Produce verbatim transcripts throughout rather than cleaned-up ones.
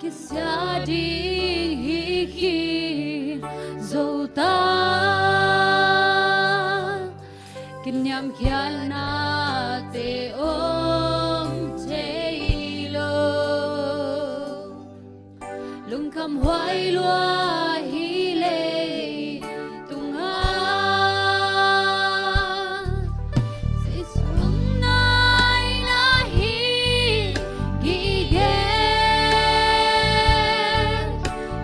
Sia ding hi khin zo ta, kiniamkhiatna te om thei lo. Lungkham huai lua hi leitung ah, Jesu hong naina hi gige.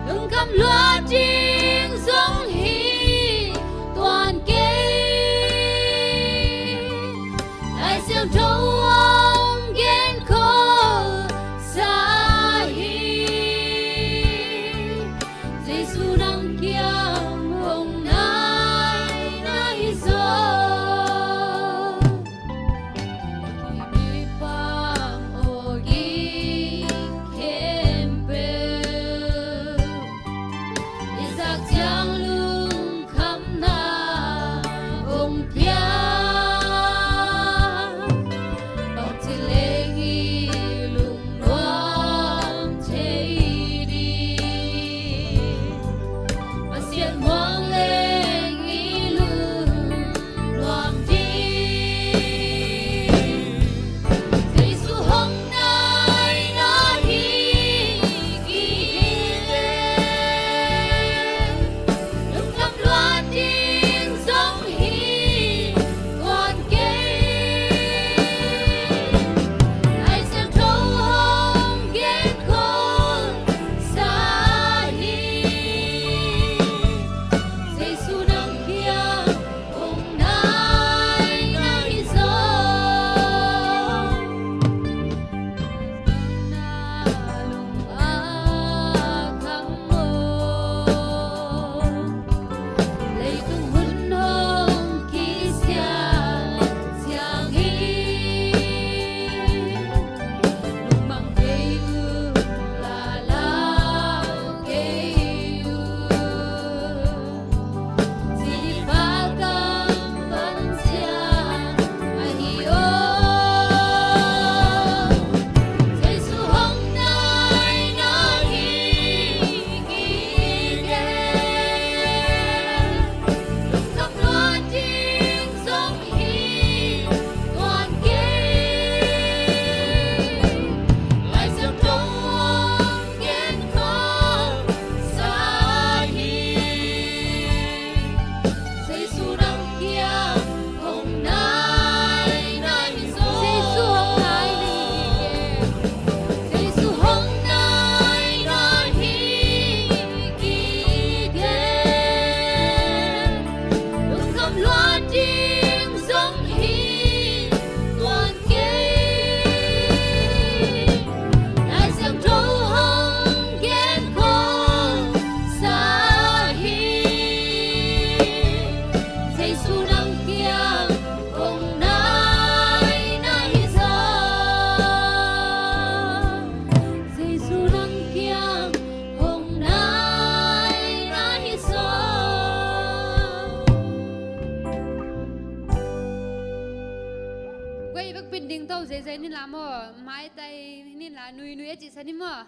Lungkham lua ding zong hi tuan kei. Lai Siangtho hong genkholhsa hi. Jesu nang kiang hong naina hi zaw. Kipam awging khempeuh i zak ciang lungkhamna hong pia. Bangci leng i lungnuam thei ding, Pasian muang leng i lungnuam ding. Jesu hong naina hi kei leh, lungkham lua ding zong hi tuan kei. Lai Siangtho hong genkholhsa hi. Jesu nang kiang hong naina hi zaw. Na lung a kham maw, leitung hun hong kisiat ciang hi. Lungmang kei un, la lau kei un. Jesu hong naina hi kei leh, lungkham lua ding zong hi tuan kei. Lai Siangtho hong genkholhsa hi. Jesu nang kiang hong naina hi zaw. Jesu hong naina hi kei leh, Jesu hong naina hi kei leh, lungkham lua ding zong hi tuan kei. Lai Siangtho hong genkholhsa hi. Jesu nang kiang hong naina hi zaw. Jesu nang kiang hong naina hi zaw. Guai bek pin ding to zeizei ni la maw, maitai ni la, nuinui a cihsa ni maw.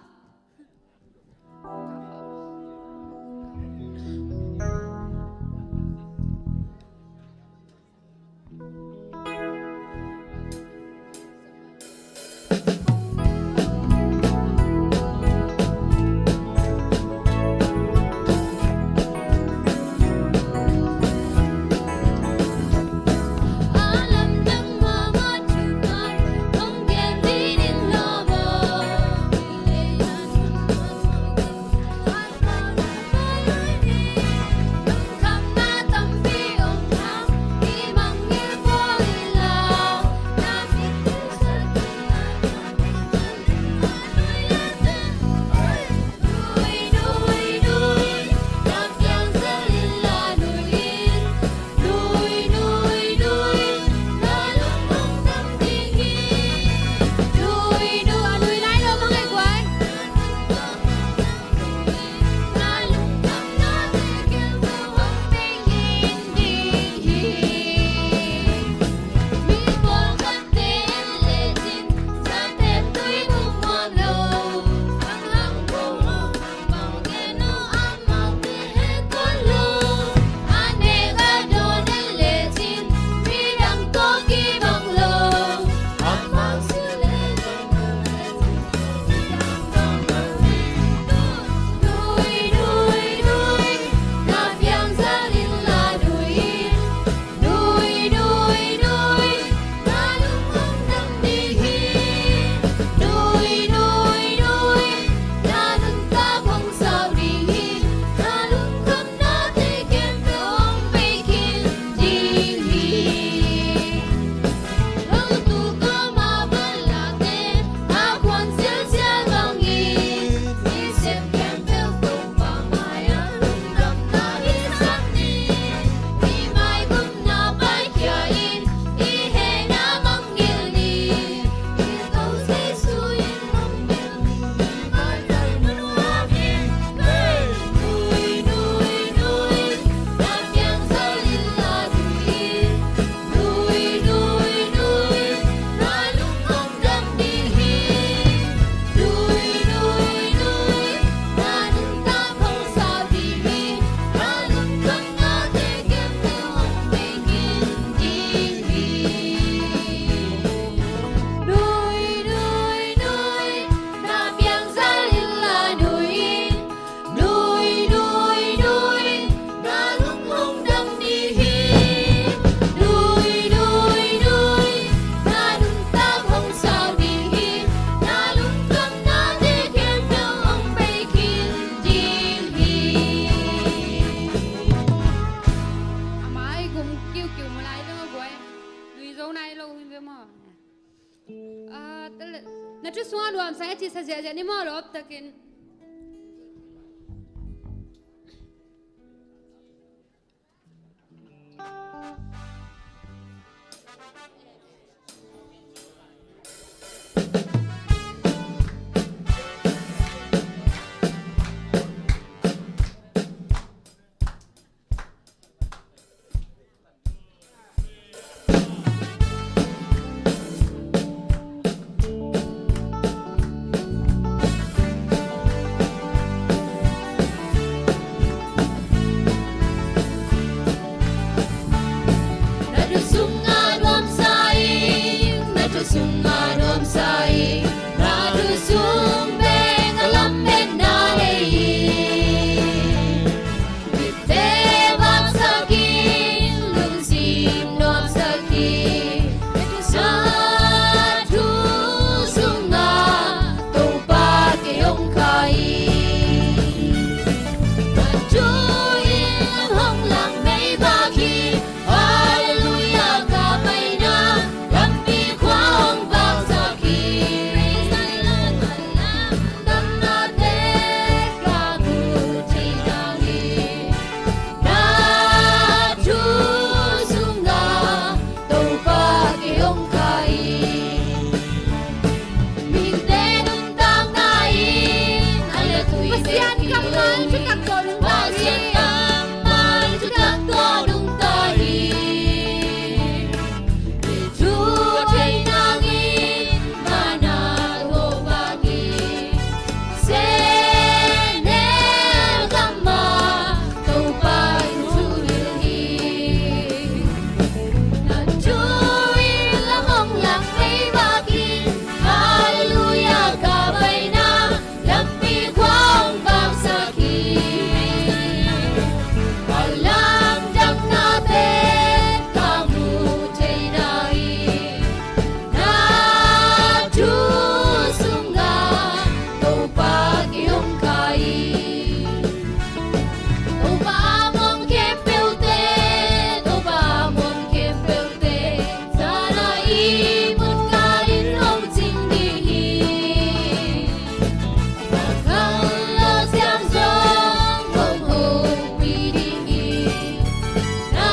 Ah, tel le. Na thu sungah nuamsa i cihsa ziahziah ni maw, lawp takin. Na thu sungah nuamsa ing, na thu sungah nuamsa ing, na thu sung bek a lametna nei ing. Mitte vaksak in, lungsim nuamsak in, na thu sungah Topa kei hong kha in. Na thu in hong langmei vak in, Halleluiah ka paina lampi khua hong vaksak in. Damnate ka mu thei nang hi. Na thu sungah Topa kei hong kha in. Mite nuntakna in a le tui Pasian kammal thutak tawh nungta hi. Pasian kammal thutak tawh nungta hi. Thu thei nangin mana Topa ki Senel gam ah Topa in thu hilh hi. Na thu in lam hong langmei vak in, Halleluiah ka paina lampi khua hong vaksak hi. A lamdang nate ka mu thei nang hi. Na thu sungah Topa kei hong kha hi. Topa muang khempeuhte, Topa muang khempeuhte, zan a ihmut kal in hong cing ding hi. Kal lo siam zong hong hopih ding hi. Na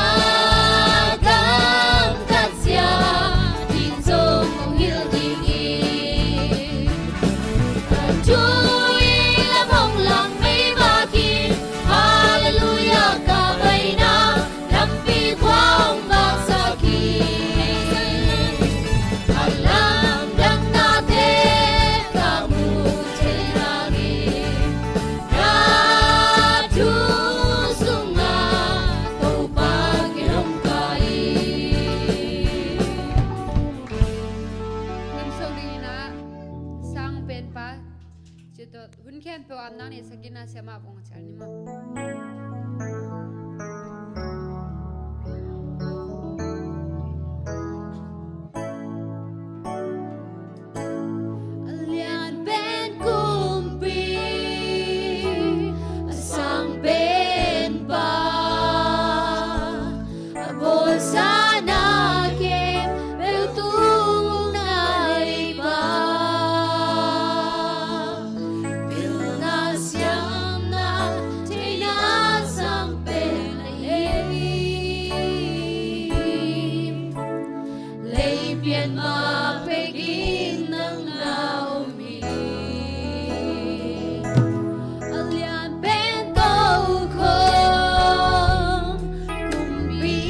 gam khat siam ding zong hong hilh ding hi. Thu in lam hong langmei vak in, Halleluiah ka paina lampi khua hong vaksak hi. A lamdang nate ka mu thei nang hi. Na thu sungah Topa kei hong kha hi. Hymn sung dingin ah Sang Penpa, ci tawh hun khempeuh ah nang neihsak in ah, siamah kong cial ni maw. A lian pen kumpi, a sang pen pa, a bawlsa na khempeuh tung na leipa, pilna siamna theihna sang pen na hi. Lei pian mah pekin nang na om hi. A lian pen tokhom kumpi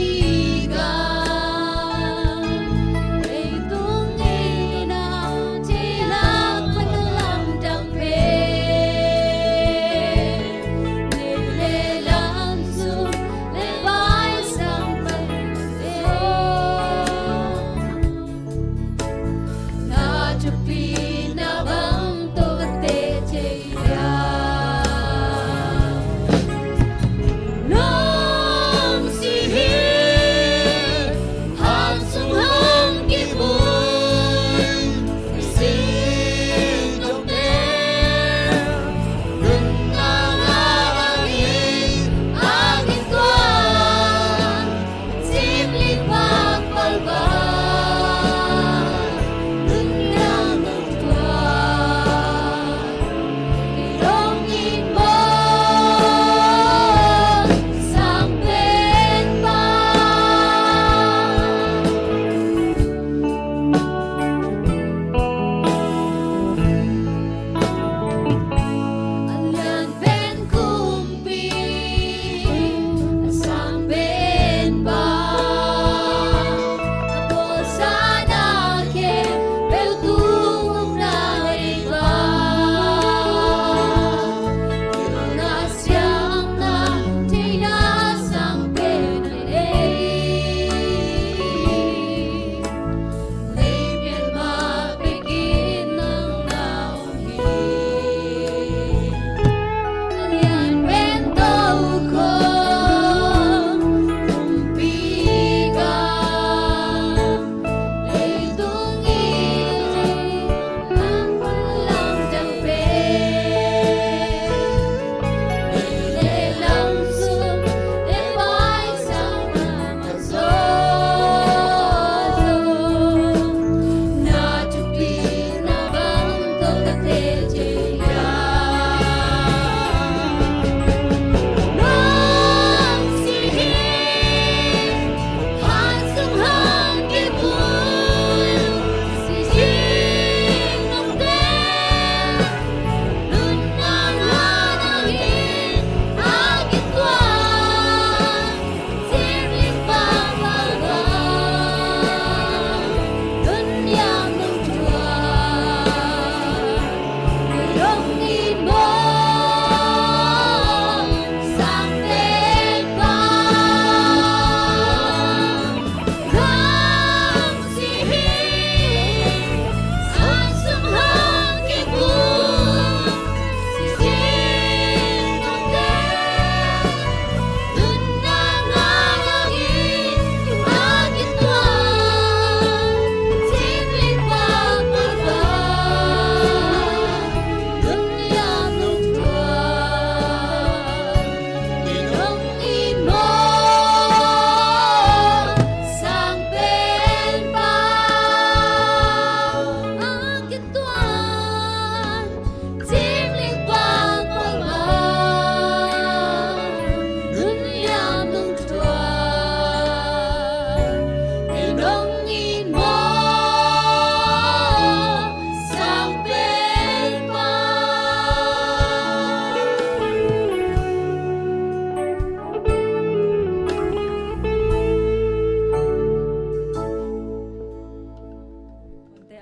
gam, leitung in a thei lak pan lamdang pen, nei le lam sung le vai sang pan na thupi na bang tawh ka teh thei hiam? Nong si hi, hang sung hong kibun, si tung te, nuntakna bangin a kituak. Cip lik pak palpal, nu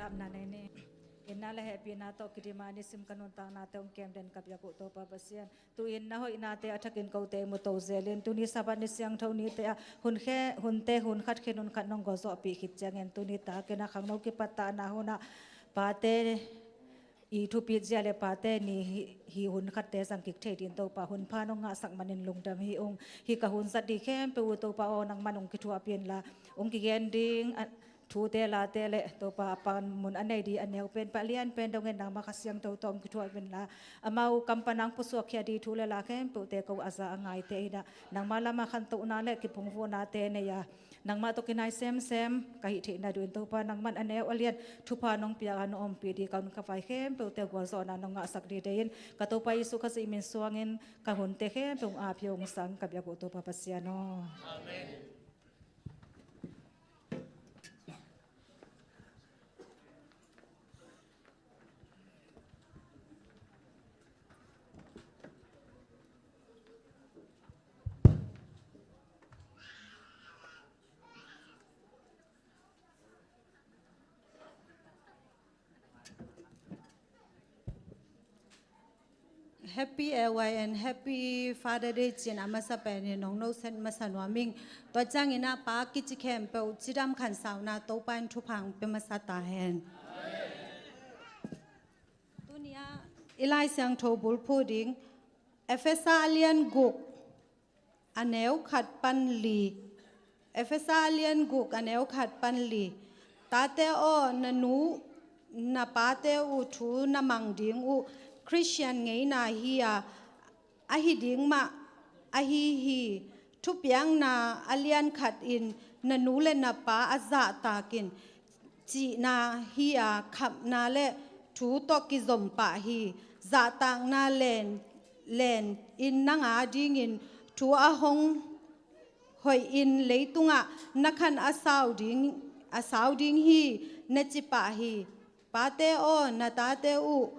Tapna nei ni. Inna le hehpihna tawh kidima nisim ka nuntaknate hong kem den ka biak uh Topa Pasian, tu-in na hoihnate a thakin kote muto zelin tuni Sabbath ni siangtho nite ah hun khe, hunte hun khat khin hun khat nong gualzawhpih khit ciangin tuni takin a khangno kipattahna hunah pate i thupit zia le pate ni hi, hi hun khatte zang kik thei din Topa hun pha nong ngahsak manin lungdam hi ung. Hi ka hun zat di khempeuh uh Topa aw nangman hong kithuahpih inla hong kigen ding a, thute late le Topa a panmun a nei di a neu pen pah lian pen dongin nangma Kha Siangtho tawh hong kithuahpih inla amau kam panang pusuak khia di thu le la khempeuhte ko a za a ngaite inah nangma lama khantohna le kiphungvuhnate nei a nangmah tawh kinai semsem ka hih theih nadingin Topa nangman a neu a lian thupha nong piak a nong ompih di ka hun ka vai khempeuhte gualzawhna nong ngahsak di deihin ka Topa Jesuh Khazih min suangin ka hunte khempeuh hong ap hi hong sang ka biak uh Topa Pasian aw. Amen. Happy L Y and Happy Father Day ci-in a masa penin hong noset masa nuam ing. Tua ciangin a pa kici khempeuh cidam khansauna Topa in thupha hong pia masa ta hen. Tuni-ah i Lai Siangtho bulphuh ding Efesa a lian guk a neu khat pan li. Efesa a lian guk a neu khat pan li. Tate aw, na nu na pate uh thu na mang ding uh Khristian ngeina hi-a, ahi ding mah ahi hi. Thupiakna a lian khat in na nu le na pa a zahtak in cihna hi-a, khamna le thu tawh kizom pah hi. Zahtakna len, len in nang a dingin thu a hong hoihin leitungah na khan a sau ding, a sau ding hi na ci pah hi. Pate aw, na tate uh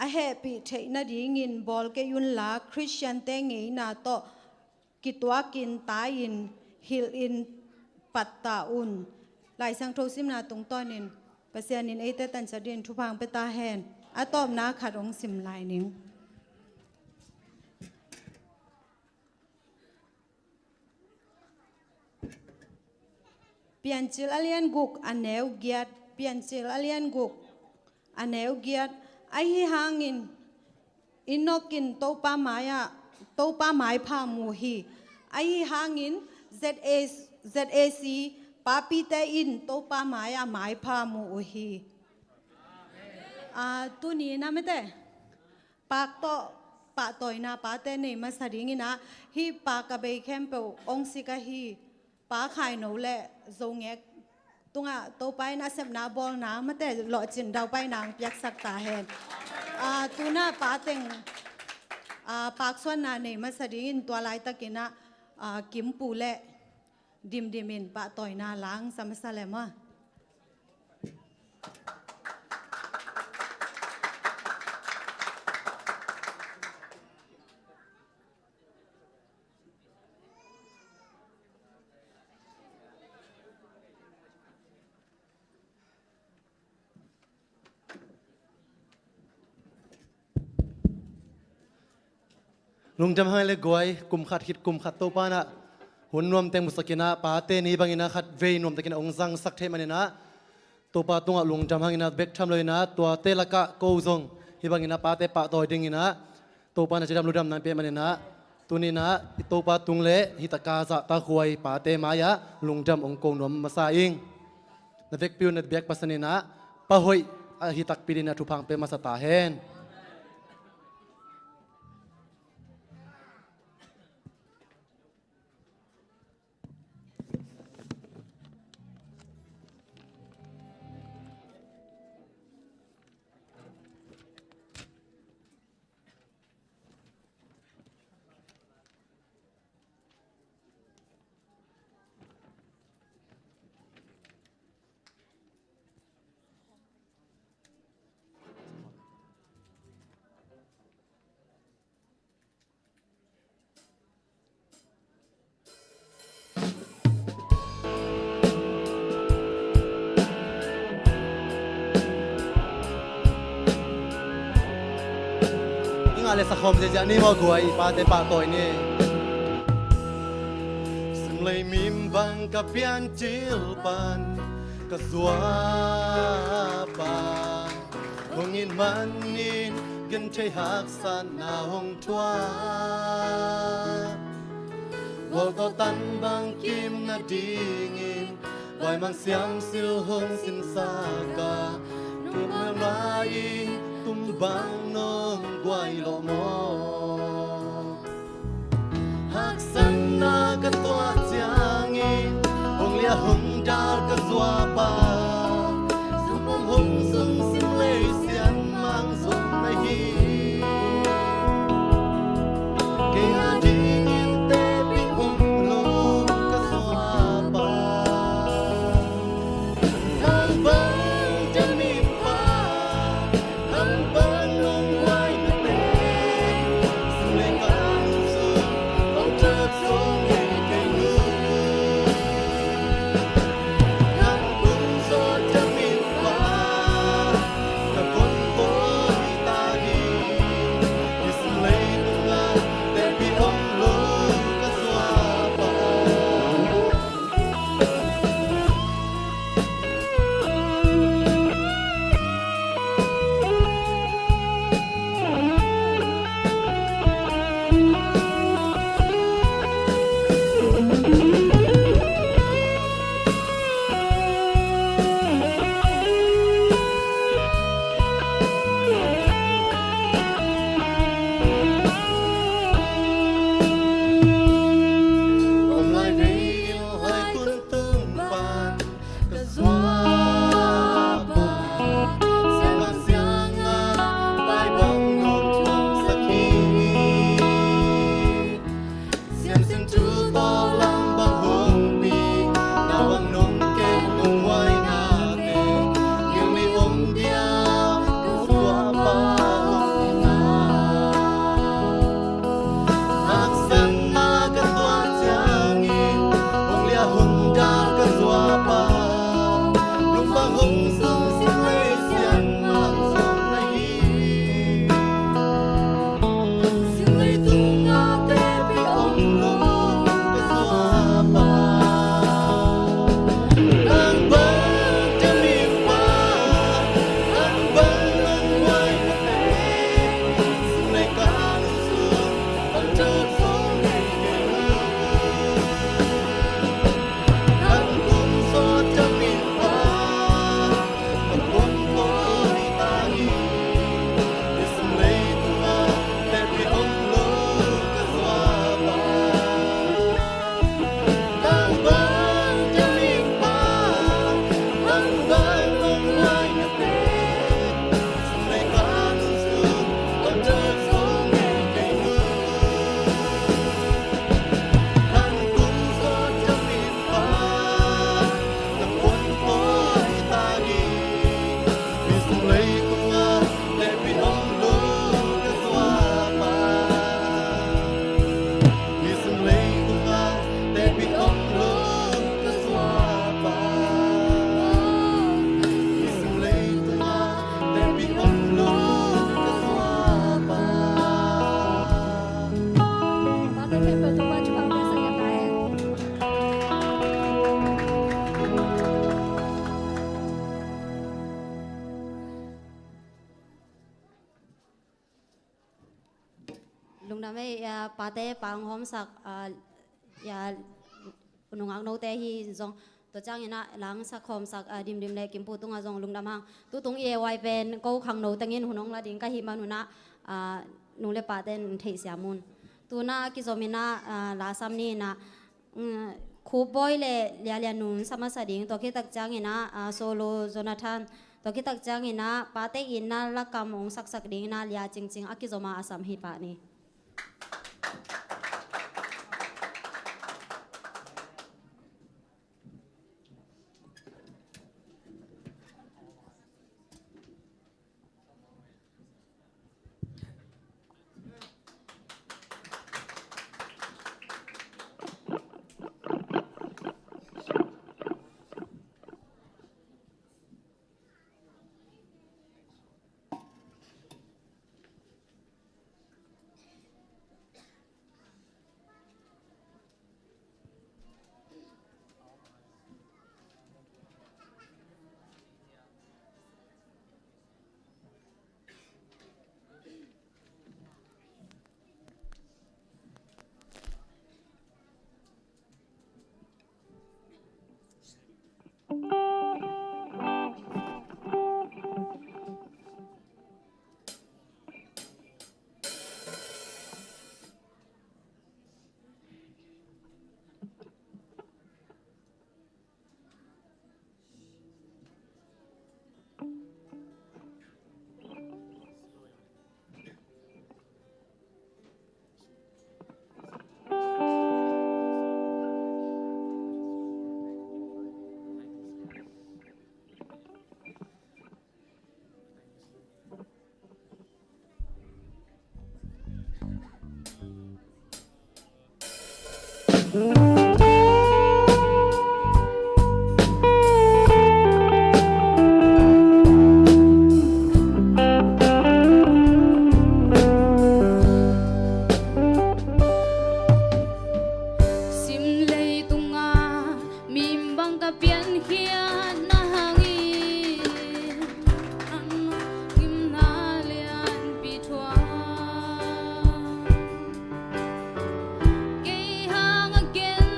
a hehpih theih nadingin bawl kei unla Khristiante ngeina tawh kituakin tai-in hilhin pattah un. Lai Siangtho simna tungtawnin Pasian in eite tanciat dingin thupha hong pia ta hen. A tawpna khat hong sim lai ning. Piancil a lian guk a neu giat. Piancil a lian guk a neu giat. Ahi hangin Enok in Topa mai-ah, Topa maipha mu hi. Ahi hangin Z A, Z A C papite in Topa mai-ah maipha mu uh hi. Ah, tuni na mete pak tawh pahtawina pate nei masa dingin ah, hih pak a bei khempeuh hong sik ahi Pa Khaino le Zongek tungah Topa in a sepna bawlna mate lawhcin daupaina hong piaksak ta hen. Ah, tuna pa teng, ah, paksuanna nei masa dingin tua laitakin ah, ah, Kimpu le Dimdim in pahtawina la hong sa masa le maw. Lungdam hang le guai, kum khat khit kum khat Topa in ah hun nuamteng musak in ah, pate ni bangin ah khatvei nuamtakin ah hong zangsak thei manin ah, Topa tungah lungdam hangin ah bek tham loin ah, tuate lakah ko zong hih bangin ah pate pahtawi dingin ah, Topa in ah cidam lungdam nang pia manin ah, tuni in ah i Topa tung le hih taka zahtakhuai pate mai-ah lungdam hong ko nuam masa ing. Na vekpi un na biak Pasian in ah, Pa hoih ahi takpi dingin ah thupha hong pia masa ta hen. Le sakhawm ziahziah ni maw guai, pate pahtawi ni. Simlei mim bang ka piancil pan ka zuapa, hong it manin genthei haksatna hong thuak. Gual tawh tan bang kim nadingin Vai Mang Siangsil hong sinsak a, nungak lai-in tum bang nong guai lawh maw? Haksatna ka tuah ciangin hong liah hong dal ka zuapa, zumum hong zung simlei sianmang zong na hi. Kei a dingin tepih om lo ka zuapa. Nang bang demin pa, nang bang nong guai na te, simlei ka nung sung hong tuk sung ngei kei nu. Nang kung sawt demin pa, Siangsin thu tawh lam bang hong pi, na bang nong kem nong huai na te, ngiu mi om dia, ka zuapa hong pi na. Haksatna ka tuah ciangin hong liah hong dal ka zuapa, lung bang hong sung simlei sianmang zong na hi. Simlei tungah tepih om lo ka zuapa. Nang bang demin pa, nang bang nong guai na te, simlei ka nung sung hong tuk sung ngei kei nu. Nang kung sawt demin pa, Lungdam ei, ah, pate pa hong hawmsak, ah, ya, nungak note hi zong. Tua ciangin ah la hong sak hawmsak, ah, Dimdim le Kimpu tungah zong lungdam hang. Tutung i E Y pen ko khangno tengin hun hong la ding ka hih man un ah, ah, nu le pate in theihsiam un. Tu-in ah kizomin ah, ah, la sam ni in ah, mm, Khup Bawi le Lia Lian Nu sam a sa ding, tua khit tak ciangin ah, ah, Solo Jonathan, tua khit tak ciangin ah pate in ah lakam hong saksak ding in ah Lia Cing Cing a kizom a a sam hi pah ni. Sim leitungah mi bang ka piankhia na hangin, nang gimna lianpi thuak. Kei hang a gen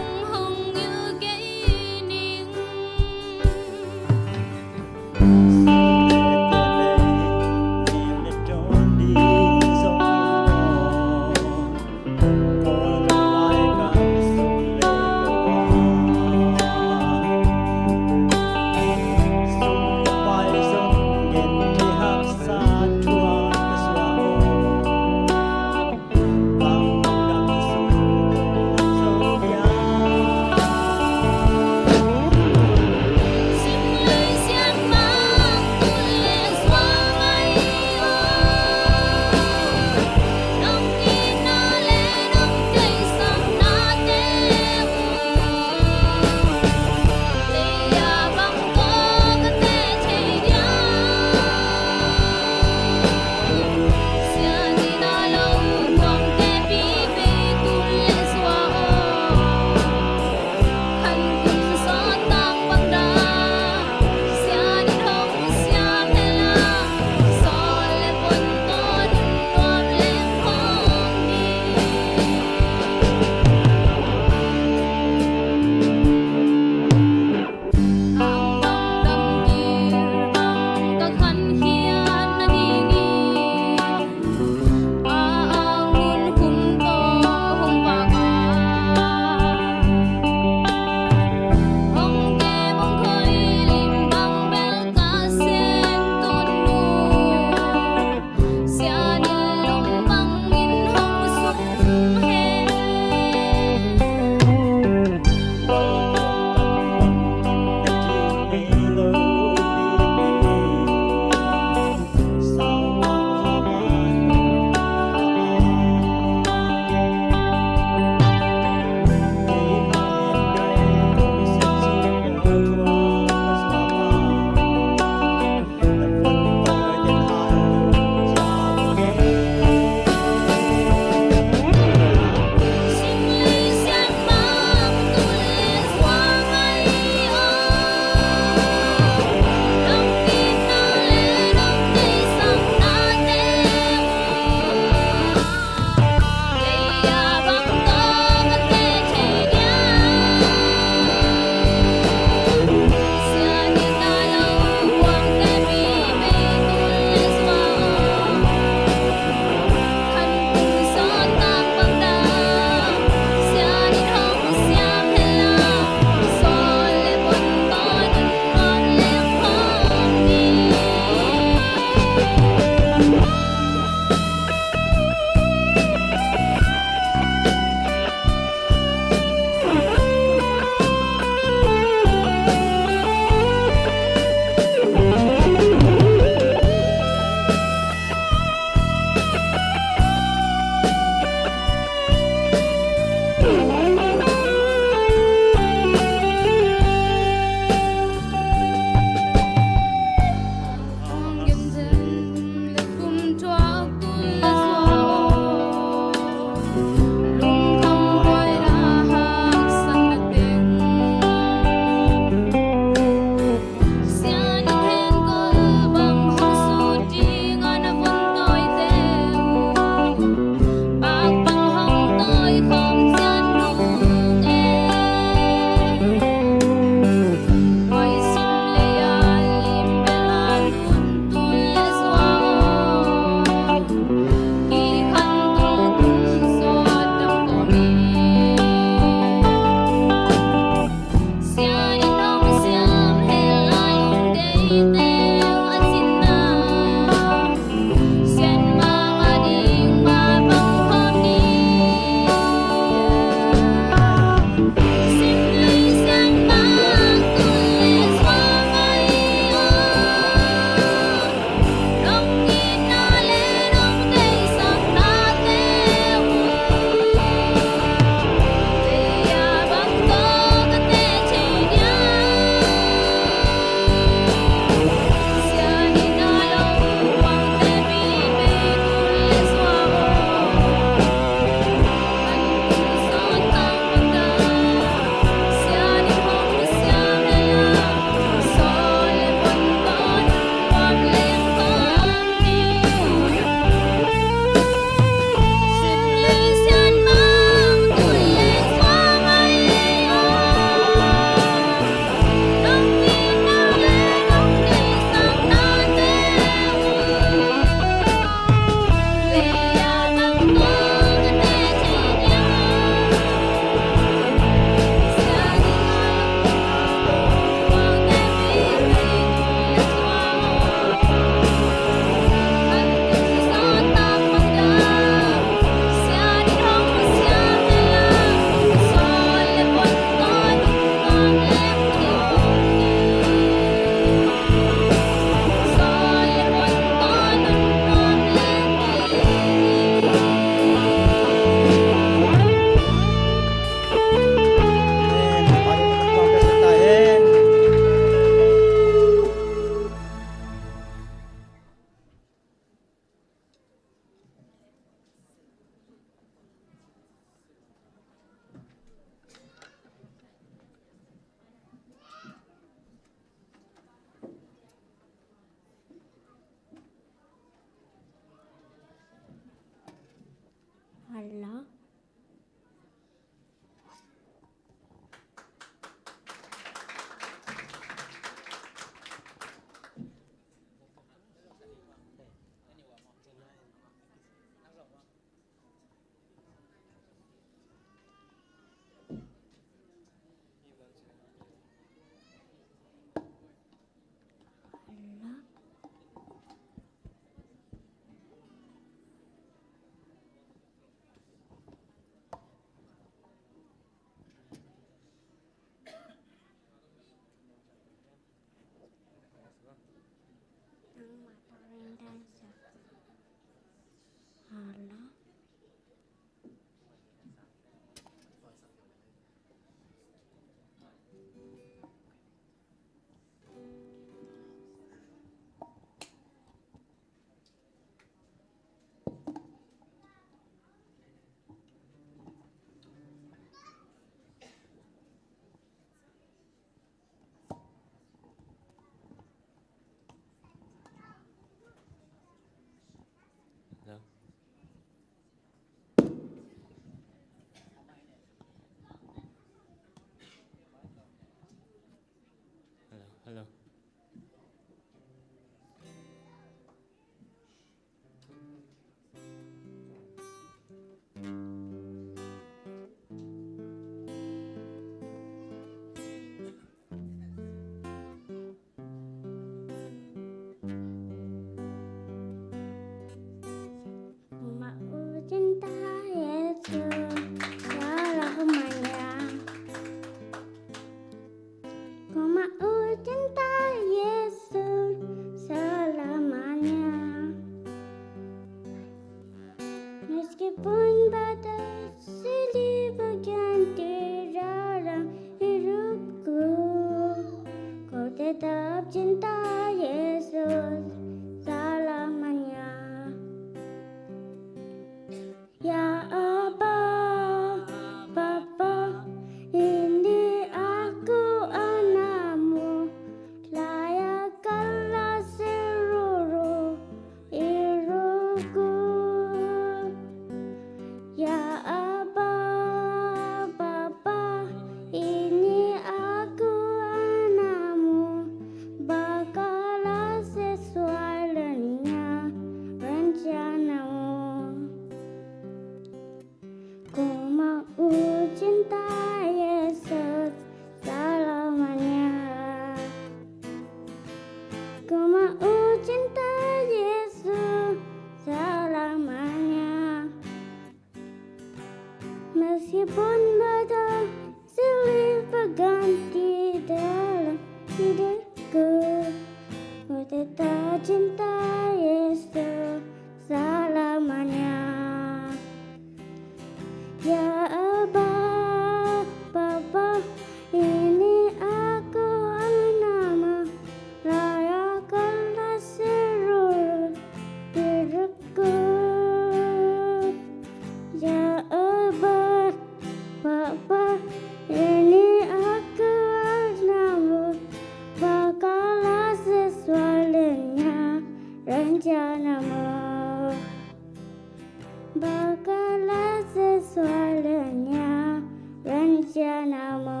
Namo.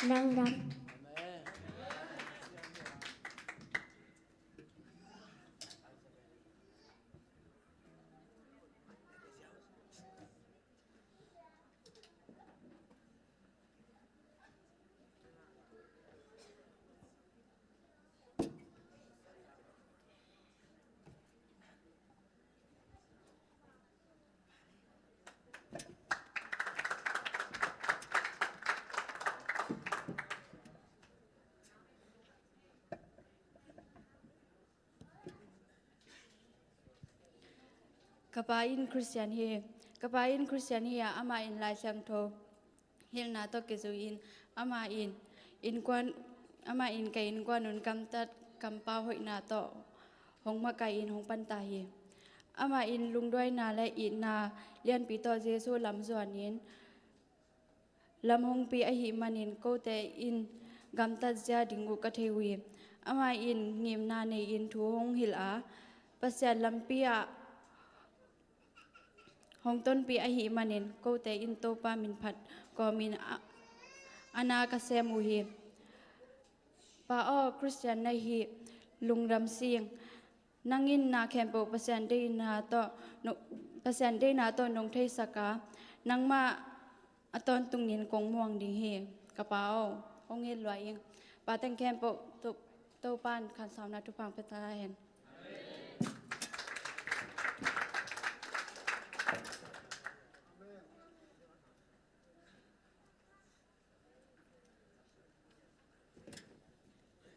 Dang dang. Ka pa in Christian hi. Ka pa in Christian hi a, amah in Lai Siangtho hilhna tawh kizui-in, amah in innkuan, amah in ka innkuan un gamtat kampau hoihna tawh hong makaih in hong panta hi. Amah in lungduaina le itna lianpi tawh Jesu lam zuanin lam hongpi ahih manin kote in gamtat zia ding uh ka thei uh hi. Amah in ngimna nei-in thu hong hilh a, Pasian lampi ah hong tonpih ahih manin kote in Topa minphat kawmin a, a na ka sem uh hi. Pa aw, Christian na hih lungdam sing. Nang in na khempeuh Pasian deina tawh no, Pasian deina tawh nong theisak a, nangmah a tawntungin kong muang ding hi. Ka pa aw, hong it lua ing. Pa teng khempeuh to, Topan khansauna thupha pia ta hen.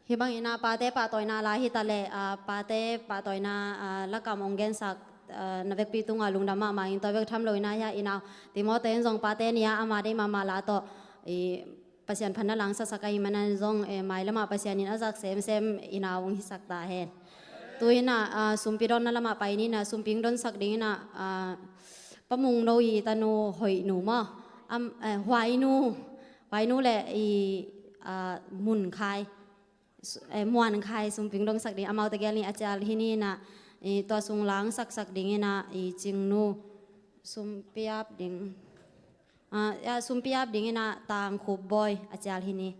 Hih bangin ah pate pahtawina la hi ta leh, ah, pate pahtawina, ah, lakam hong gensak, ah, na vekpi tungah lungdam mahmah ing. Tua bek tham lo in ah, hiah i nau Timothy in zong pate ni-a ama deih mahmah la tawh i Pasian phatna la hong saksak ahih manin zong, eh, mailamah Pasian in a zak semsem i nau hong hisak ta hen. Tu-in ah, ah, sumpi dawnna lamah pai ni-in ah, sumpi hong dawnsak dingin ah, ah, Pa Mung No i tanu Hoih Nu maw? Am, eh, Huai Nu, Huai Nu le i, ah, Mun Khai, su-, eh, Muan Khai sumpi hong dawnsak ding, amaute gel ni a cial hi ni-in ah, i tua sung la hong saksak dingin ah, i Cing Nu sumpi ap ding, ah, ya, sumpi ap dingin ah Tang Khup Bawi a cial hi ni.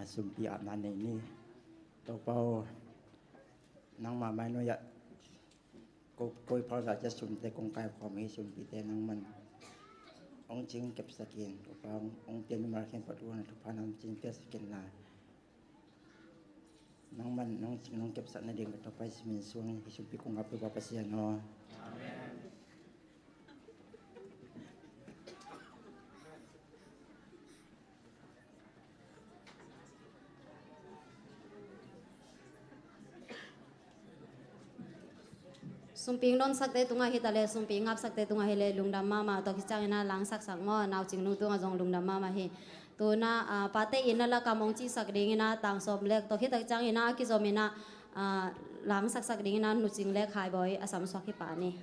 Sumpi apna nei ni. Topa aw, nangmah mai nuai-ah ko, koi phal zah ciat sumte kong kaikhawm hi. Sumpite nangman hong cing kepsak in. Topa aw, hong, hong pia mimal khempeuh tungah na thupha na hong cing piaksak in la, nangman nong cing nong kepsak nading ka Topa Jesu min suang hi. Sumpi kong ap hi, Pa Pasian aw. Amen. Sumpi nonsakte tungah hi ta leh, sumpi ngapsakte tungah hi leh lungdam mahmah. Tua khit ciangin ah langsaksak maw, naucing nu tungah zong lungdam mahmah hi. Tu-in ah, ah, pate in ah lakam hong cihsak dingin ah, tang sawm lek, tua khit tak ciangin ah a kizom in ah, ah, langsaksak dingin ah nucing lek Haibawi a samsuak hi pah ni.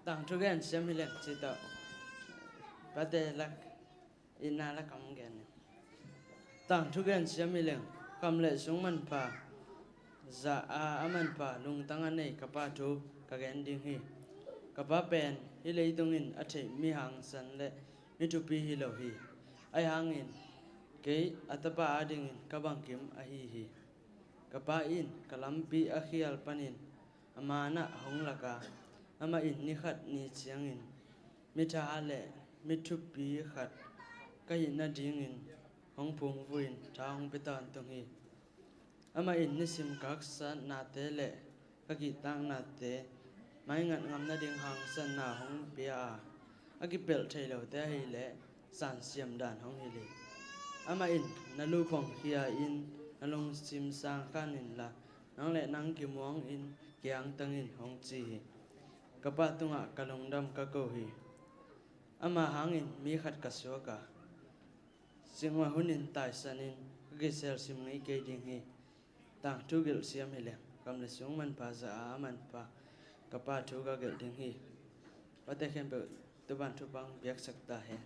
Tangthu gen siam hi leng ci tawh. Pate lak, itna lakam gen ni. Tangthu gen siam hi leng, kham le sung manpha za a, a manpha lungtang a nei ka pa thu ka gen ding hi. Ka pa pen hih leitung in a theih mi hangsan le mi thupi hi lo hi. Ahi hangin kei a tapa adingin ka bangkim ahi hi. Ka pa in ka lampi a khial panin a manah hong lak a, amah in ni khat ni ciangin mi tha le mi thupi khat ka hih nadingin hong phungvuh in tha hong pia tawntung hi. Amah in nisim ka haksatnate le ka kihtaknate maingat ngam nading hangsanna hong pia a, a kipelh thei lote ahih leh zansiam dan hong hilh hi. Amah in, "Na luphong khia in, na lungsim sangkhan inla, nang le nang kimuang in, kiangtang in," hong ci hi. Ka pa tungah ka lungdam ka ko hi. Ama hangin mi khat ka suak a, cikmah hunin taisanin ka kiselsim ngei kei ding hi. Tangthu gelh siam hi leng, kham le sung manpha za a, a manpha ka pa thu ka gelh ding hi. Pate khempeuh tu ban thupha hong piaksak ta hen.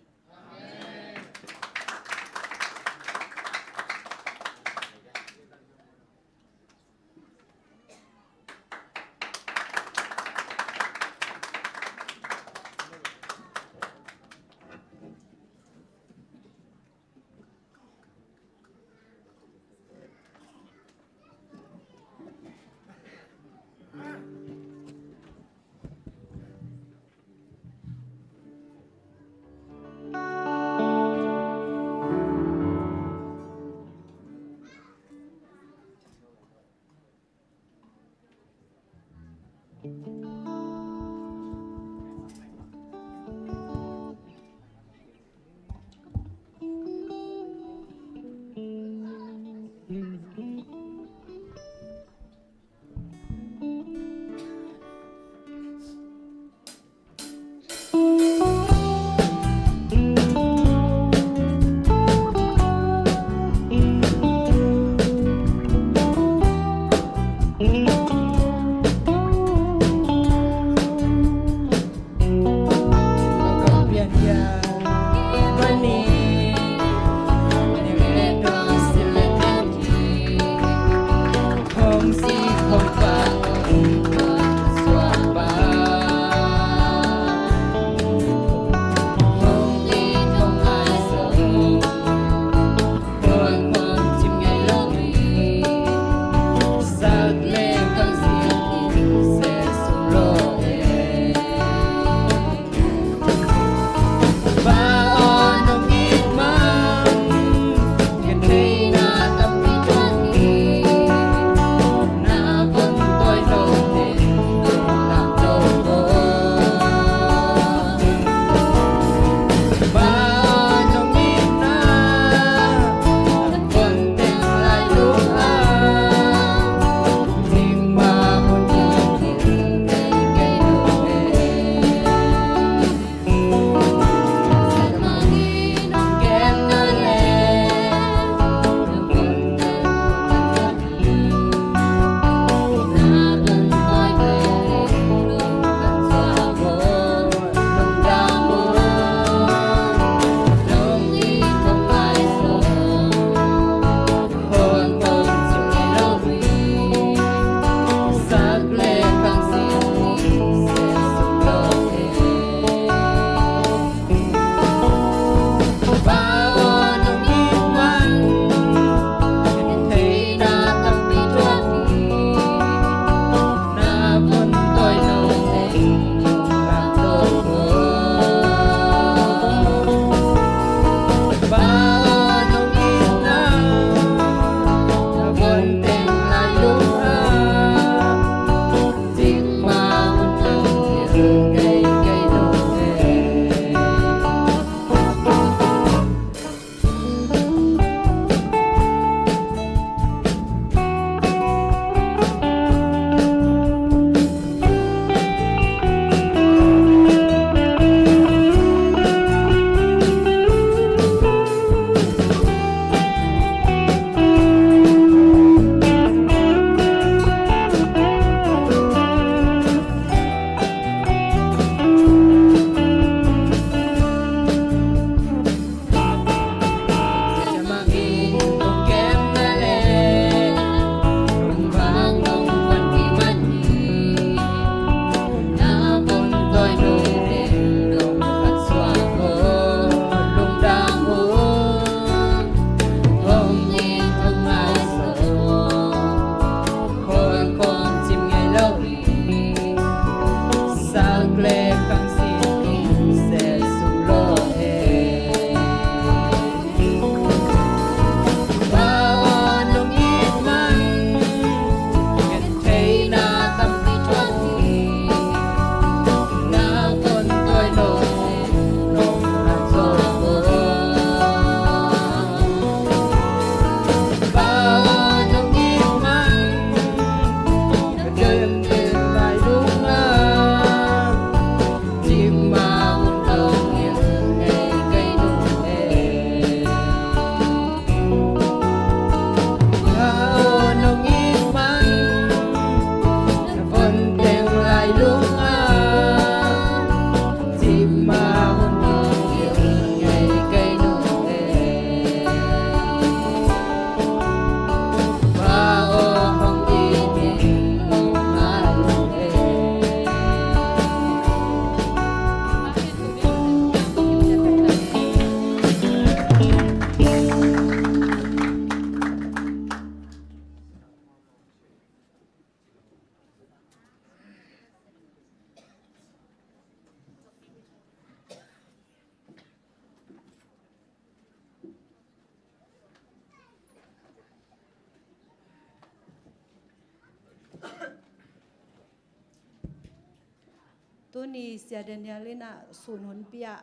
Tuni Sia Daniel in ah sun hunpi ah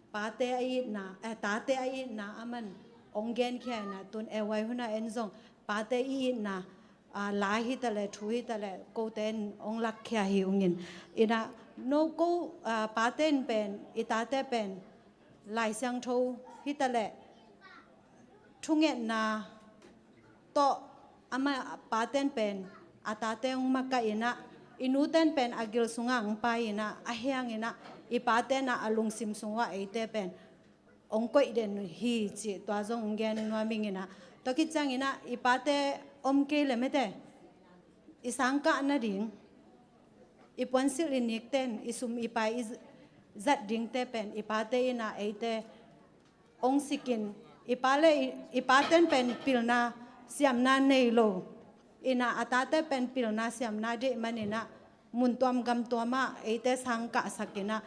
pate a itna, eh, tate a itna aman hong genkhia in ah, tun A Y hun ah en zong pate i itna, ah, la hi ta leh, thu hi ta leh, kote in hong lakkhia hi ung in. In ah, no ko, ah, pate in pen, i tate pen, Lai Siangtho hi ta leh, thungetna tawh, ama paten pen a tate hong makaih in ah, i nuten pen a gil sungah hong pai in ah, a hiang in ah, i paten ah a lungsim sung uah eite pen hong koih den hi cih tua zong hong gen nuam ing in ah. Tua khit ciangin ah, i pate om kei leh mete, i sangkah nading, i puansilh i nikten, i sum i pai i z-, zat dingte pen i pate in ah eite hong sik in, i pa le i, i paten pen pilna siamna nei lo in ah, a tate pen pilna siamna deih man in ah, mun tuam gam tuam ah eite sangkahsak in ah,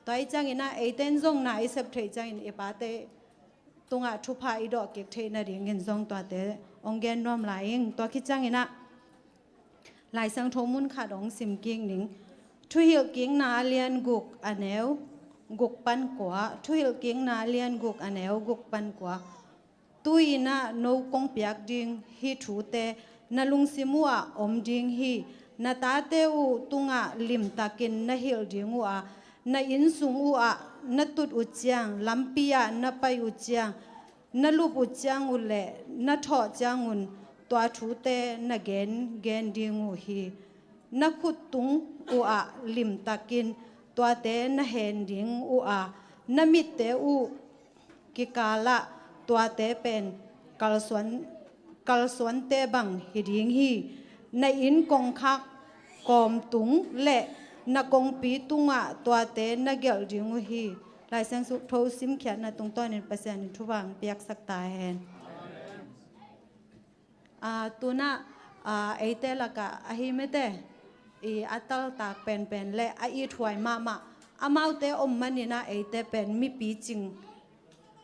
tua ahih ciangin ah eite in zong na i sep theih ciangin i pate tungah thupha i dawh kik theih nadingin zong tuate hong gen nuam lai ing. Tua khit ciangin ah, Lai Siangtho mun khat hong sim kik ning. Thuhilhkikna a lian guk, a neu guk pan kua. Thuhilhkikna a lian guk, a neu guk pan kua. Tu-in ah no kong piak ding hih thute na lungsim uhah om ding hi. Na tate uh tungah limtakin na hilh ding uh a, na innsung uhah na tut uh ciang, lampi ah na pai uh ciang, na lup uh ciang uh leh na thawh ciangun tua thute na gen, gen ding uh hi. Na khut tung uhah limtakin tuate na hen ding uh a, na mitte uh kikalah tuate pen kalsuan, kalsuante bang hi ding hi. Na inn kongkhak kawm tung le na kongpi tungah tuate na gelh ding uh hi. Lai Siangtho simkhiatna tungtawnin Pasian in thupha hong piaksak ta hen. Ah, tu-in ah, ah, eite lakah ahi mete, i a taltak penpen le a ithuai mahmah amaute om manin ah eite pen mipi cing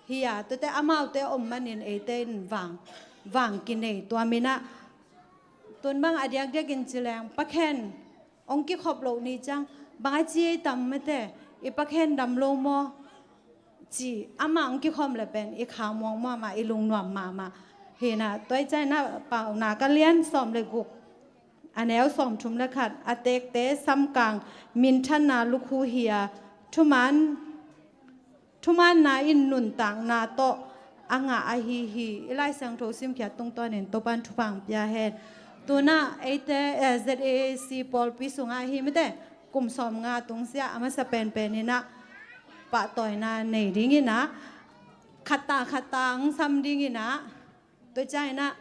hi a, tuate amaute om manin eite in vang, vang kinei. Tua min ah tun bang a diakdiakin ci leng, Pa Khen hong kikhop loh ni ciang bang a ci ei tam mete, i Pa Khen dam lo maw, ci amah hong kikhawm le pen i kha muang mahmah, i lungnuam mahmah hi in ah. Tua ahih ciangin ah, Paunak a lian sawm le guk, a neu sawmthum le khat. A teekte samkang minthanna lukhu hi a, thumaan, thumaanna in nuntakna tawh a ngah ahi hi. I Lai Siangtho simkhiat tungtawnin Topa'n thupha hong pia hen. Tu-in ah eite, eh, Z A C pawlpi sungah ahi mete, kum sawmnga tungsiah a masa penpen in ah pahtawina nei ding in ah, khatta khatta hong sam ding in ah, tua ciangin ah,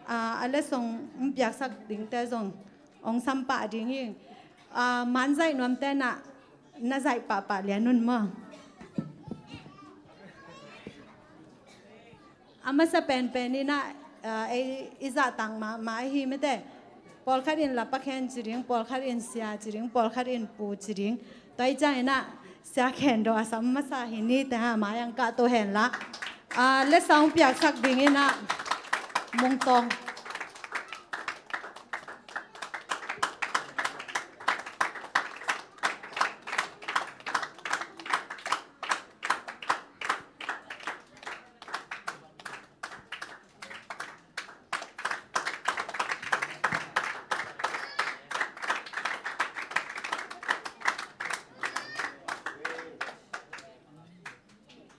ah, a letsong hong piaksak dingte zong hong sam pah ding hi. Ah, man zaih nuamte in ah na zaih pahpah lian un maw. A masa penpen in ah, ah, ei i zahtak mahmah ahi mete. Pawlkhat in la Pa Khen ci ding, pawlkhat in sia ci ding, pawlkhat in pu ci ding. Tua ahih ciangin ah Sia Khen Daw a sam masa hi ni teh, a mai-ah kah to hen la. Ah, letsong piaksak ding in ah Mung Tawng.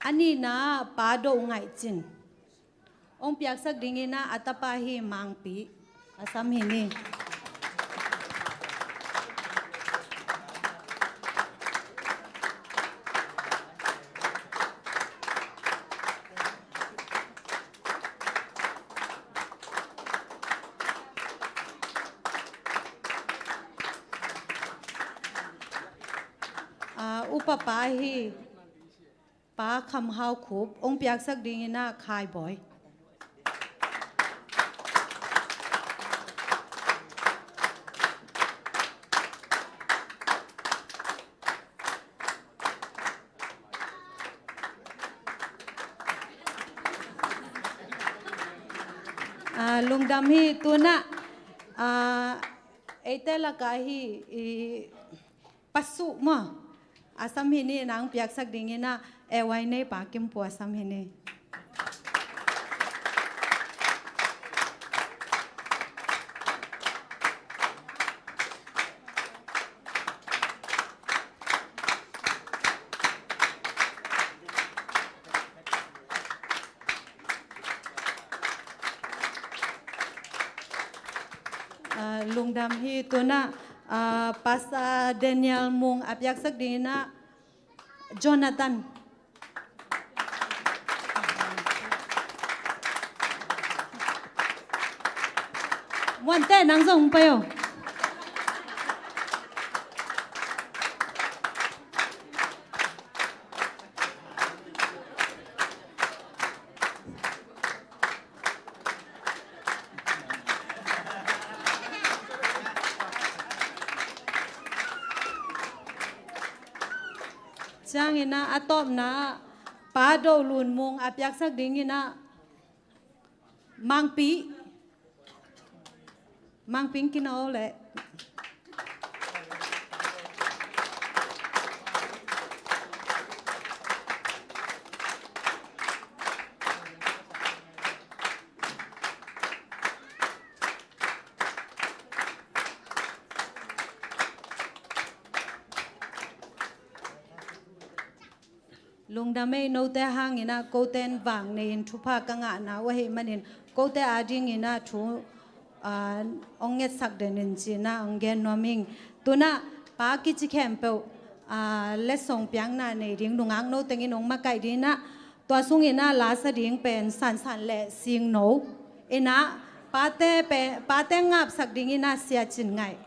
A nihna Pa Do Ngaih Cin. Hong piaksak ding in ah a tapa hi Mangpi. A sam hi ni. Ah, upapa hi Pa Kham Hau Khup, hong piaksak ding in ah Khai Bawi. Ah, lungdam hi. Tu-in ah, ah, eite lakah hi, i, Pasu maw? A sam hi ni, nang piaksak dingin ah, A Y nei Pa Kim Pua sam hi ni. Ah, lungdam hi. Tuna, ah, Pastor Daniel Mung a piaksak dingin ah Jonathan. Muante, nang zong pai o. Ciangin ah a tawpna ah Pa Do Lun Mung a piaksak dingin ah Mangpi. Mangpi in kino le. Lungdam ei, note hangin ah kote in vang nei-in thupha ka ngahna uh ahih manin kote adingin ah thu, ah, hong ngetsak den in ci-in ah hong gen nuam ing. Tuna Pa kici khempeuh, ah, letsong piakna nei ding nungak no tengin hong makaih dingin ah, tua sungin ah lasa ding pen Sansan le Singno in ah, pate pe, pate ngapsak dingin ah Sia Cin Ngaih.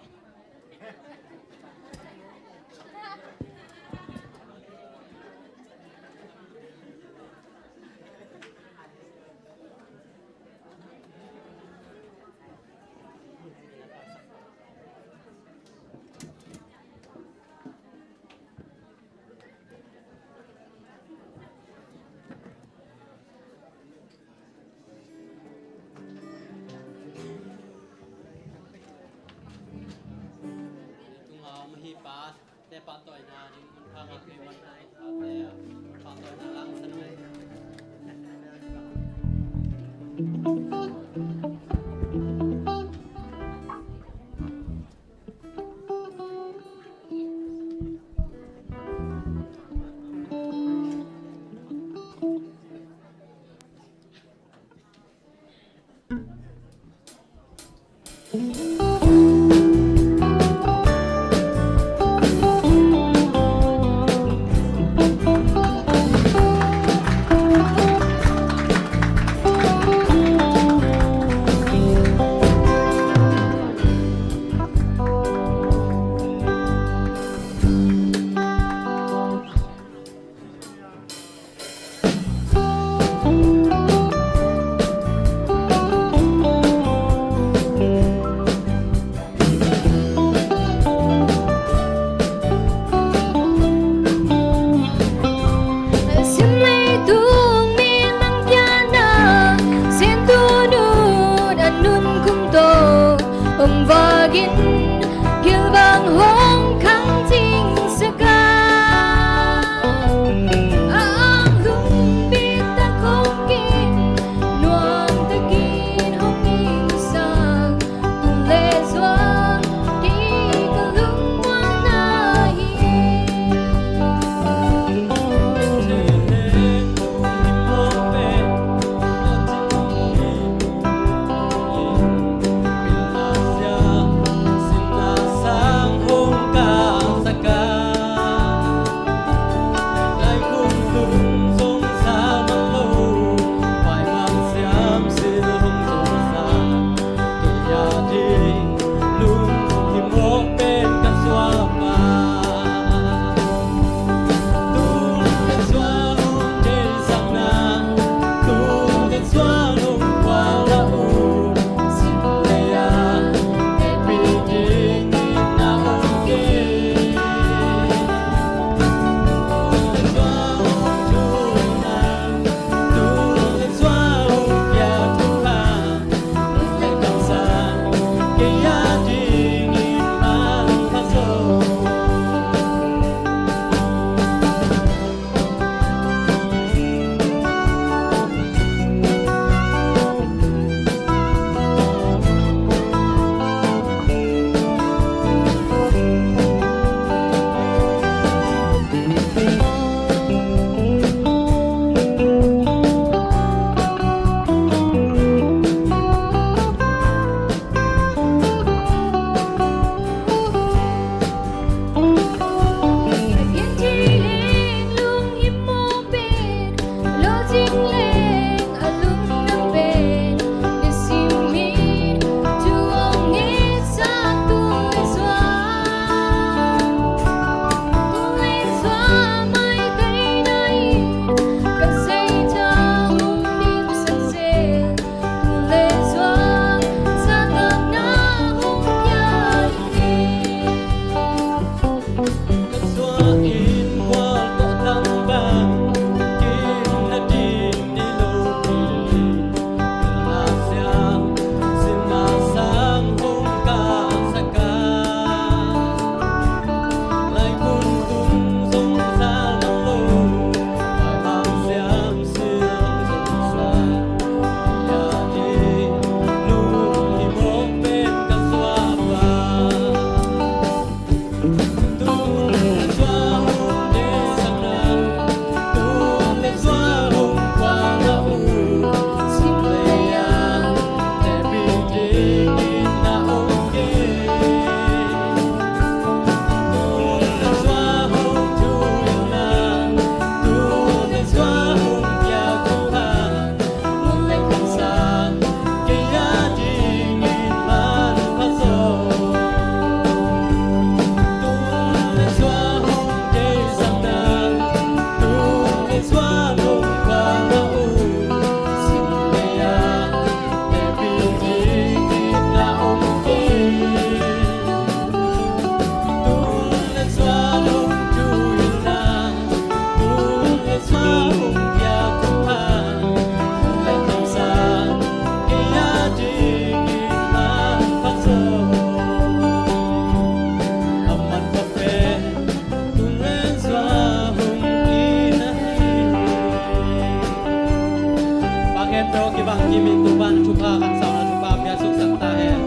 Pa khempeuh kibang kim in, Topa'n thupha, kamsangna thupha pia suksak ta hen.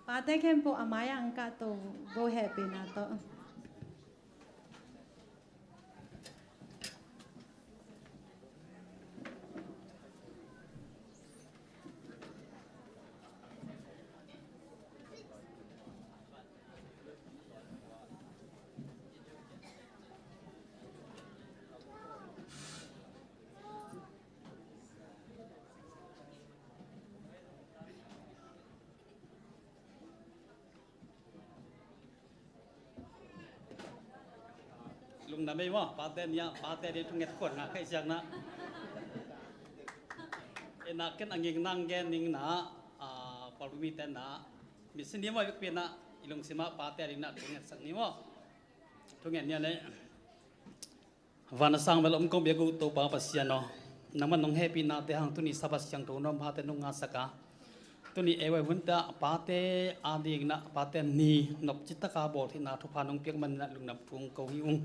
Pate khempeuh a mai-ah hong kahto vo, hehpihna tawh. Lungdam ei maw, pate ni-ah, pate ni thunget khuan ngah khaih siang na. Ena ken a nging nang gen ning na, a, pawlpi mite na, misi ni maw, i vekpi na, i lungsim ah pate ni na thungetsak ni maw. Thunget ni a leh. Van a sang bel om kong biak uh Topa Pasian aw, nangman nong hehpihnate hang tuni Sabbath siangtho nong pate nong ngahsak a, tuni ei vai hunte ah pate ading na pate ni nopci taka bawl theihna thupha nong piak manin ah lungdam thu kong ko hi ung.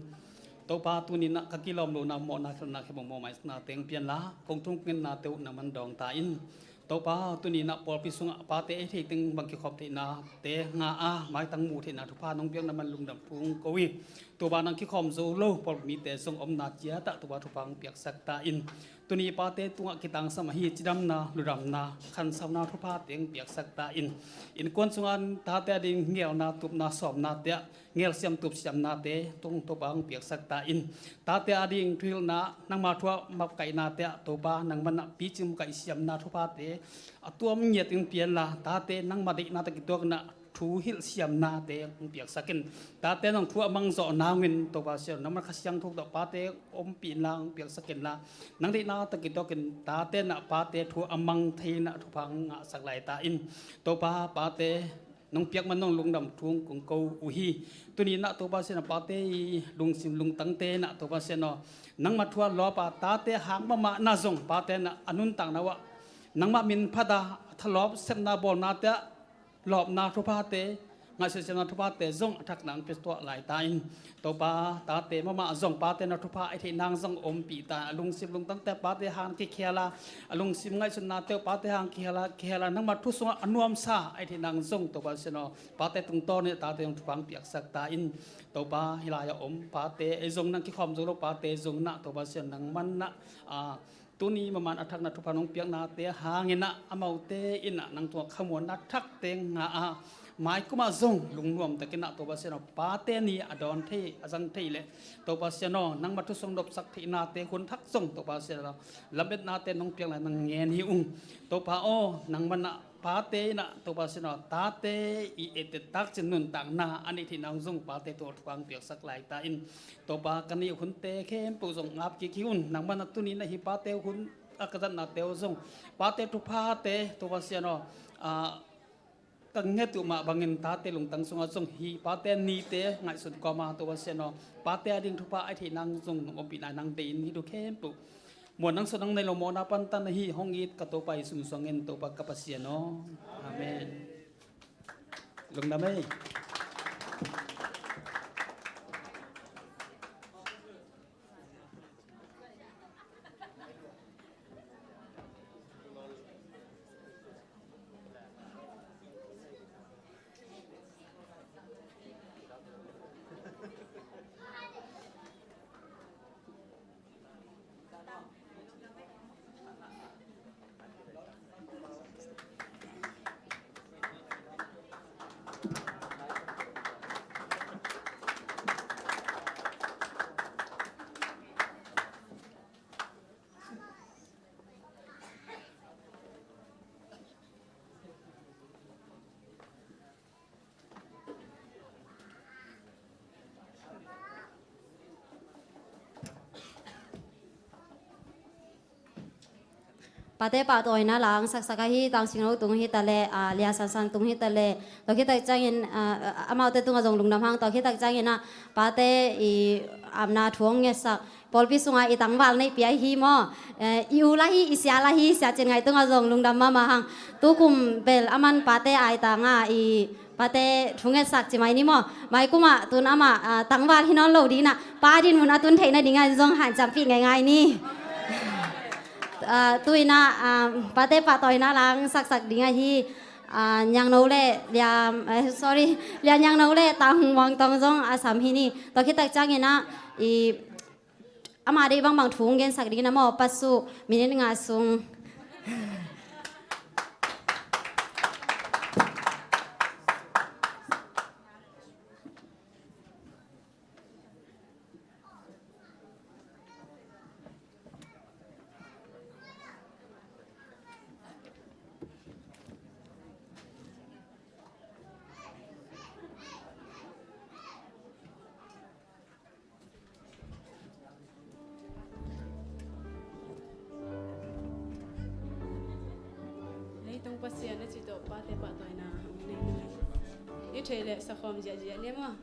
Topa, tuni na ka kilawm lohna, mawhna, khelhna, khempeuh mawh maisakna teng pian la, kong thungetnate uh nangman dawng ta in. Topa, tuni na pawlpi sungah pate ei thei teng bang kikhawm theihnate ngah a, maitang muh theihna thupha nong piak na man lungdam thu kong ko hi. Topa, nang kikhawm zo lo pawlpi mite zong omna ciat ah Topa thupha hong piaksak ta in. Tuni pate tungah kitangsam ahi cidamna, ludamna, khansauna thupha teng piaksak ta in. Innkuan sungah tate ading ngelna, tupna, sawmnate ah ngelsiam tupsiamnate tong Topa hong piaksak ta in. Tate ading thuhilhna, nangma thu ah makaihna te ah Topa nangman ah picing makaih siamna thuphate a tuam ngiat in pian la, tate nangma deihna tawh kituak in ah thu hilh siamnate hong piaksak in. Tate nong thu a mang zawh nangin Topa Pasian, nangman Kha Siangtho tawh pate ompih in la hong piaksak in la, nang deihna tawh kituak in tate in ah pate thu a mang thei in ah thupha hong ngahsak lai ta in. Topa, pate nong piak man nong lungdam thu kong ko uh hi. Tuni in ah Topa Pasian aw, pate i lungsim lungtangte in ah Topa Pasian aw, nangma thu a lawp a tate hang mahmah na zong pate in ah a nuntakna uh ah nangmah min phat a thalawp sepna bawlnate ah lawpna thuphate, ngaihsutna thuphate zong a thak nang pia tuah lai ta in, Topa, tate mahmah zong pate na thupha a theih nang zong ompih ta. A lungsim lungtangte pate hang kikhial a, a lungsim ngaihsutnate uh pate hang kikhial a, kikhial a nangma thu sungah a nuamsa a theih nang zong Topa Pasian aw, pate tungtawn in tate zong thupha hong piaksak ta in, Topa, hih lai-ah om pate ei zong nang kikhawm zo lo pate zong na Topa Pasian nang man na, a, tuni maman a thak na thupha nong piaknate hangin ah amaute in ah nang tungah khamuanna thakte ngah a, maikum ah zong lungnuam takin ah Topa Pasian aw, pate ni a dawn thei, a zang thei leh Topa Pasian aw, nangma thu sung nopsak theihnate hun thak zong Topa Pasian aw, lametnate nong piak lai nang ngen hi ung. Topa aw, nang man ah pate in ah Topa Pasian aw, tate i et takcin nuntakna a neih theih nang zong pate tungah thupha hong piaksak lai ta in, Topa, ka neih hunte khempeuh zong ngap kik hi un. Nang man ah tuni na hih pate hun a ka zatnate uh zong pate thuphate Topa Pasian aw, a, ka nget uh mah bangin tate lungtang sungah zong hih pate nite ngaihsun kawm a Topa Pasian aw, pate a ding thupha a theih nang zong nong ompih nai nang deih in hih thu khempeuh muan nang suan nang nei lo mawhna pantan ahi hong it ka Topa Jesu min suangin Topa ka Pasian aw. Amen. Lungdam ei. Pate pahtawina la hong saksak ahi, Tang Sing Lo tung hi ta leh, a, Lia San San tung hi ta leh, tua khit tak ciangin, a, a, amaute tungah zong lungdam hang, tua khit tak ciangin ah pate i apna thu hong ngetsak, pawlpi sungah i tangval neihpih ahi maw, eh, i u lah hi, i sia lah hi, Sia Cin Ngaih tungah zong lungdam mahmah hang. Tukum bel aman pate aitang a i pate thu ngetsak ci mai ni maw. Maikum ah tun amah, ah, tangval hi nawn lo ding in ah, pa dinmun a tun theih nading ah zong hanciampih ngeingai ni. Ah, tu in ah, ah, pate pahtawina la hong saksak ding ahi, ah, Niangno le Lia, eh, sorry, Lia Niangno le Tang Muang Tong zong a sam hi ni. Tua khit tak ciangin ah i amah deih bangbang thu hong gensak ding in ah maw, pasu minit nga sung. Leitung Pasian a cih tawh pate pahtawina hong nei ni. I theih leh sakhawm ziahziah ni maw.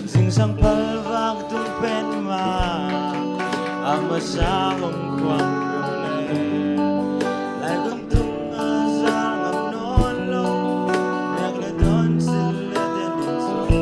Zingsang phalvak tung pen mah a masa om khuang lo le, lai kum tung a za ngam nawn lo, nek le dawn sil le den in zong.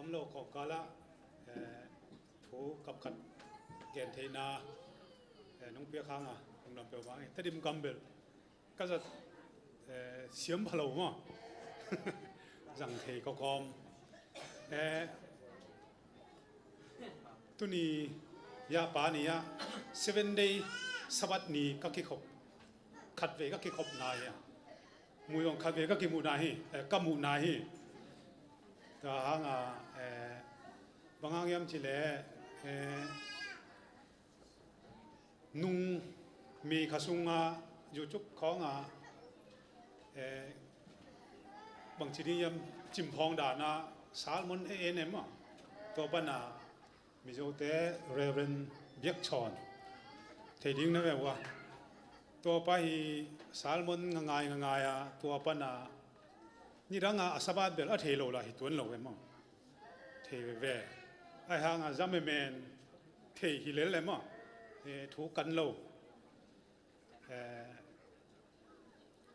Lo kawmkal ah, eh, thu kapkhat gen theihna, eh, nong piak hang a, nong lam peuhmah hi. Tedim kam bel ka zat, eh, siam pha lo maw? Zang thei kawkawm. Eh, tuni, ya pa ni ah Seven Day Sabbath ni ka kikhop, khatvei ka kikhopna hi a. Muh zong khatvei ka kimuhna hi, eh, ka muhna hi. Tua hang a, eh, bang hang hiam cih leh, eh, nung mi kha sung a YouTube khawng a, eh, bangci ding hiam, cimphawng dan a sermon en en maw? Tua pan a Mizote Reverend Biak Chawn, thei ding na ve uh a. Tua pa hi sermon ngaingai ngaingai a, tua pan a nidang a, a Sabbath bel a thei lo lah hi tuan lo e maw? Thei veve. Ahi hang a zam e men thei hi lel e maw? Eh, thu kan lo. Eh,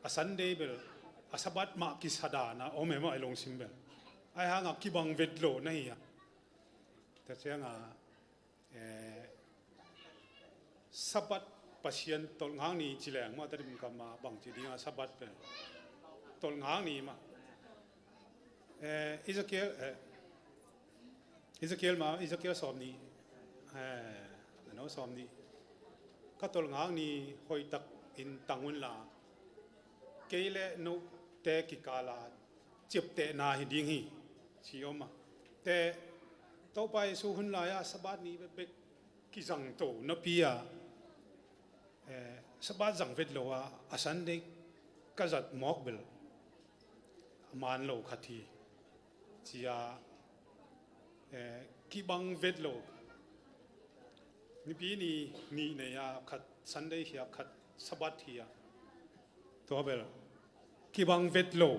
a Sunday bel a Sabbath mah kisa dan a om e maw, i lungsim bel? Ahi hang a kibang vet lo na hi a. Tua ciang a, eh, Sabbath Pasian tolhngak ni ci leng maw, Tedim kam a bangci ding a Sabbath bel tolhngak ni mah. Eh, Ezekiel, eh, Ezekiel mah, Ezekiel sawm nih, eh, a no sawm nih. Ka tolhngak ni hoihtak in tang un la, kei le note kikal a ciaptehna hi ding hi, ci om a. Te, Topa Jesu hun lai a Sabbath ni bekbek kizang to napi a, eh, Sabbath zang vet lo a, a Sunday ka zat mawk bel a man lo khat hi, ci a, eh, kibang vet lo. Nipi ni nih nei a, khat Sunday hi a, khat Sabbath hi a. Tua bel kibang vet lo.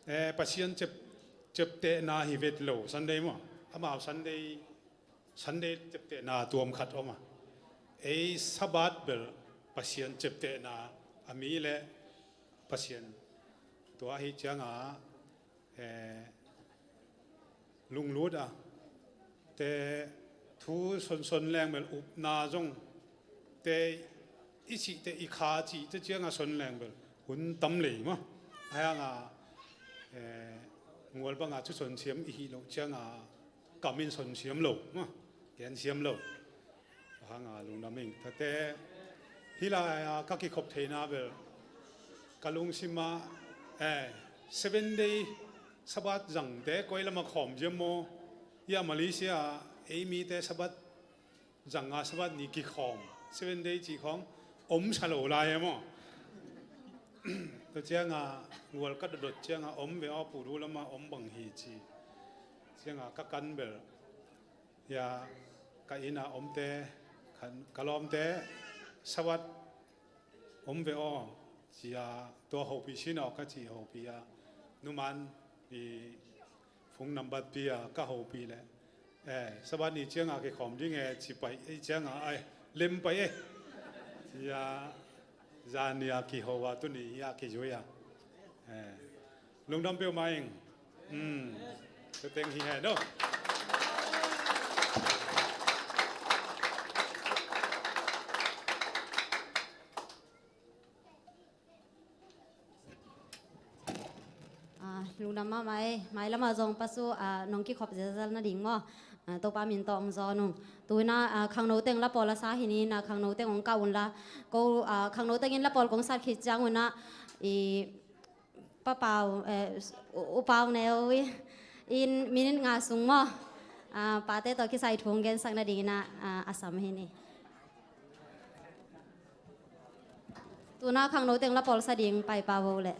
Eh, Pasian ciap, ciaptehna hi vet lo, Sunday maw? Amau Sunday, Sunday ciaptehna tuam khat om a. Ei Sabbath bel Pasian ciaptehna, a mi le Pasian. Tua ahi ciang a, eh, lunglut a, te thu sonson leng bel upna zong, te i cihte i kha cihte ciang a son leng bel hun tam lei maw? Ahi hang a, eh, ngual bang a thu sonsiam i hih loh ciang a kam in sonsiam lo maw? Gensiam lo. Hang a lungdam ing. Tate, hih lai a ka kikhop theihna bel ka lungsim ah, eh, Seven Day Sabbath zangte koi lam a khawm ziam maw? Hih a Malaysia ah ei mite Sabbath zang a, Sabbath ni kikhawm, Seven Day cih khawng om sa lo lai e maw? Tua ciang a ngual ka dotdot ciang a om ve aw, Puru lam a om bang hi ci. Ciang a ka kan bel, ya, ka inn a omte, ka, ka lawmte, Sabbath om ve aw, ci a, tua hopih sin aw ka ci, hopih a, numan i phone number pia, ka hopih leh, eh, Sabbath ni ciang a kikhawm ding e, ci pai, eh, ciang a, ai, lem pai e, ci a, zan ni a kiho a, tuni a kizui a. Eh, lungdam peuhmah ing. Hmm. Tua teng hi hen aw. Ah, lungdam mahmah e. Mailam ah zong Pa Su, ah, nong kikhop zelzel nading maw? Ah, Topa min tawh hong zawn ung. Tu-in ah, ah, khangno teng lapawl a sa hi ni, na khangno teng hong kah un la. Ko, ah, khangno tengin lapawl kong sat khit ciang un ah, i Pa Pau, eh, U, U Pau Neu in minute nga sung maw? Ah, pate tawh kisai thu hong gensak nadingin ah, ah, a sam hi ni. Tu-in ah khangno teng lapawl sa ding pai pah vo leh.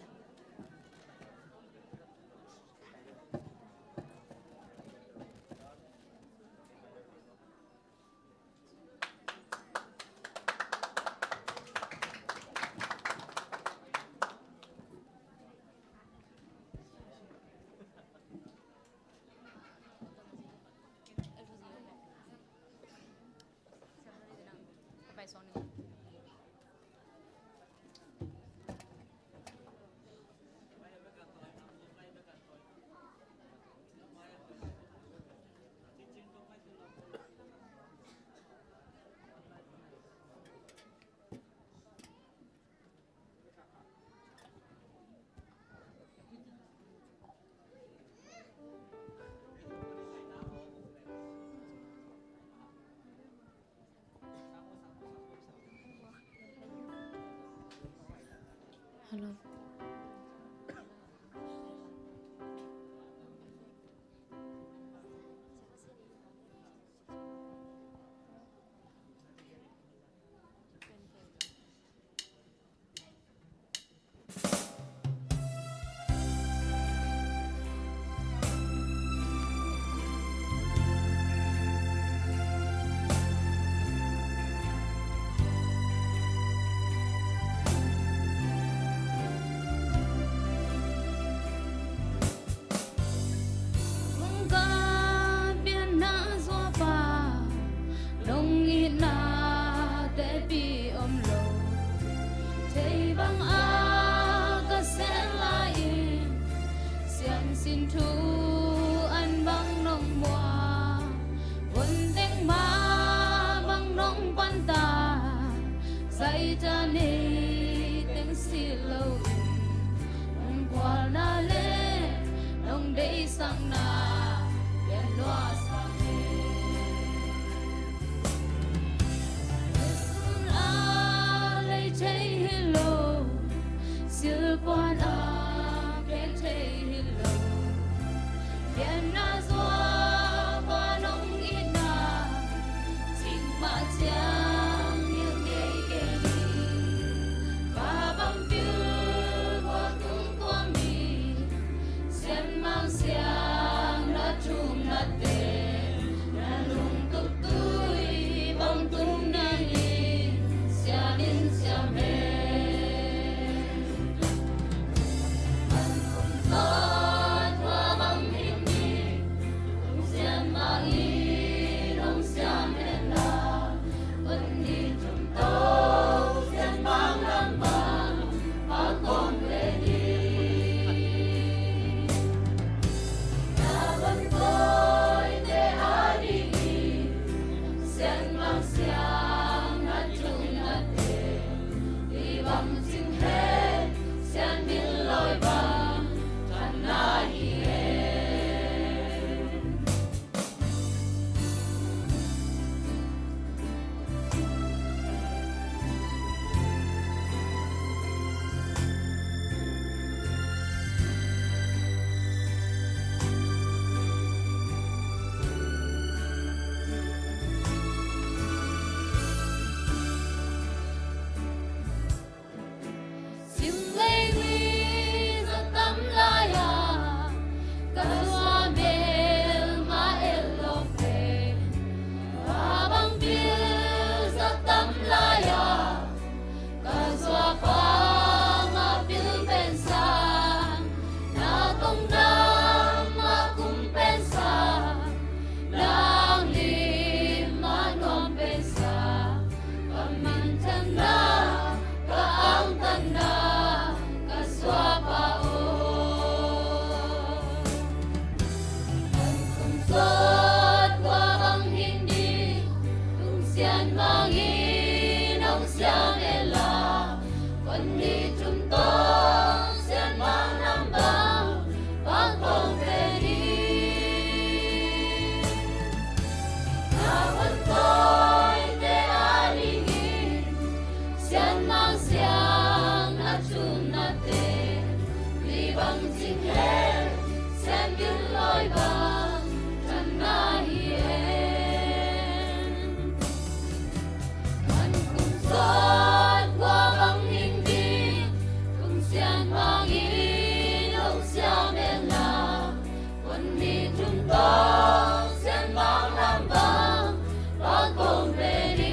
Bang sian bang lam bang, bang kong pen i.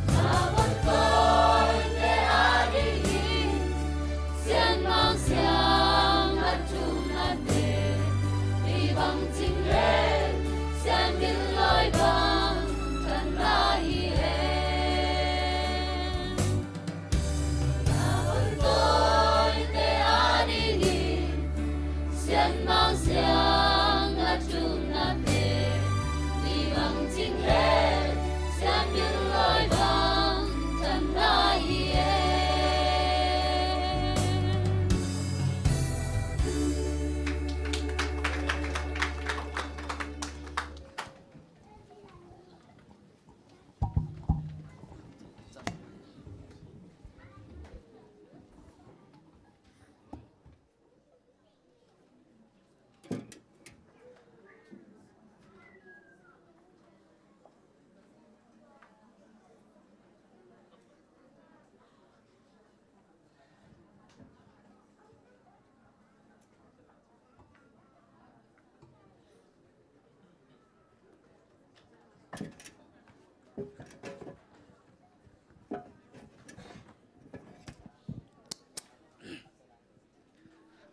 Na bang koi te a ding in, sian bang siang a tung na te, i bang cing le, sian bil loi bang, tan na hi e.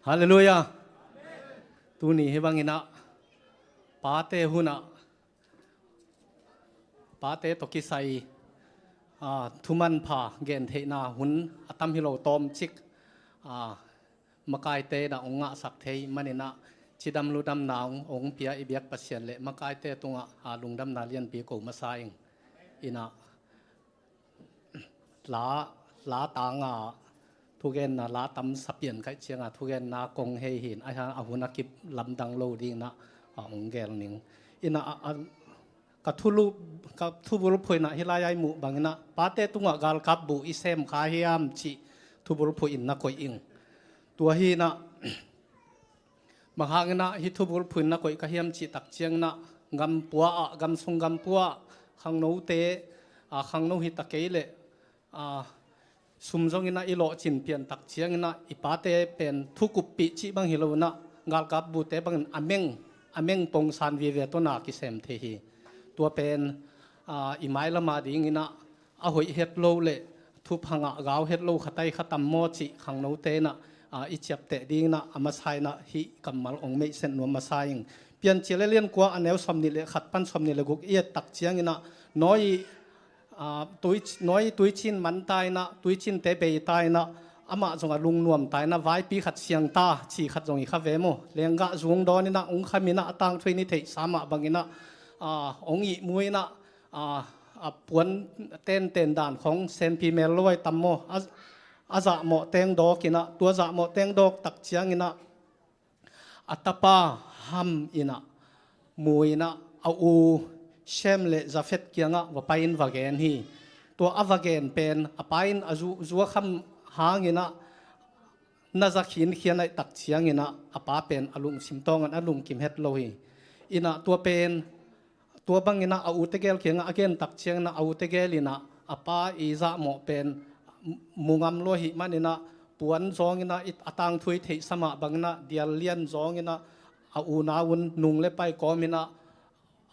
Halleluiah. Tuni hih bangin ah pate hun ah, pate tawh kisai, ah, thumanpha gentheihna hun a tam hi lo tawmcik, ah, makaite in ah hong ngahsak thei manin ah cidam ludamna hong, hong pia i biak Pasian le makaite tungah, ah, lungdamna lianpi ko masa ing. In ah la, la tanga thugenna, la tam sa pian kaih cianga thugenna kong hei hin, a, a hun a kip lamdang lo dingin ah, a, hong gel ning. In ah, a, a, ka thulu, ka thubulphuh in ah hih lai-ah i muh bangin ah pate tungah galkap buh i sem kha hiam cih thubulphuh in na koih ing. Tua hi in ah, bang hangin ah hih thubulphuh in na koih ka hiam cih tak ciangin ah, gam pua ah, gam sung gam pua ah khangnote, a, khangno hi ta kei leh, a, sum zongin ah i lawhcin pian tak ciangin ah i pate pen thukuppih cih bang hi lo in ah galkap bute bangin a meng, a meng pongsan vive tawh na kisem thei hi. Tua pen, a, i mailam a dingin ah a hoih het lo le thupha ngah gau het lo khat ai kha tam maw cih khangnote in ah, a, i ciapteh dingin ah a masa in ah hih kammal hong meihset nuam masa ing. Piancil a lian kua a neu sawmnih le khat pan sawmnih le guk i et tak ciangin ah Noah i, a, tui, Noah i tuicin man ta in ah, tuicinte bei ta in ah, amah zong a lungnuam ta in ah, vaipi khat siang ta, ci khat zong i kha ve maw. Lenggah zung dawn in ah, hong kham in ah, a tangthu in i theihsa mah bangin ah, a, hong ihmu in ah, a, a puan tenten dan khong senpi mel lo ai tam maw. A, a zahmawh teng dawk in ah, tua zahmawh teng dawk tak ciangin ah, a tapa Ham in ah, mu in ah, a u Shem le Jafet kiangah va pai in va gen hi. Tua a va gen pen, a pa in a zu, zu a kham hangin ah, na za khinkhian aih tak ciangin ah, a pa pen a lungsim tawngin a lungkim het lo hi. In ah tua pen, tua bangin ah a u tegel kiangah a gen tak ciangin ah, a u tegel in ah a pa i zahmawh pen mu ngam lo ahih manin ah, puan zawngin ah i, a tangthu i theihsa mah bangin ah, dial lian zawngin ah a unau un nung le pai kawmin ah,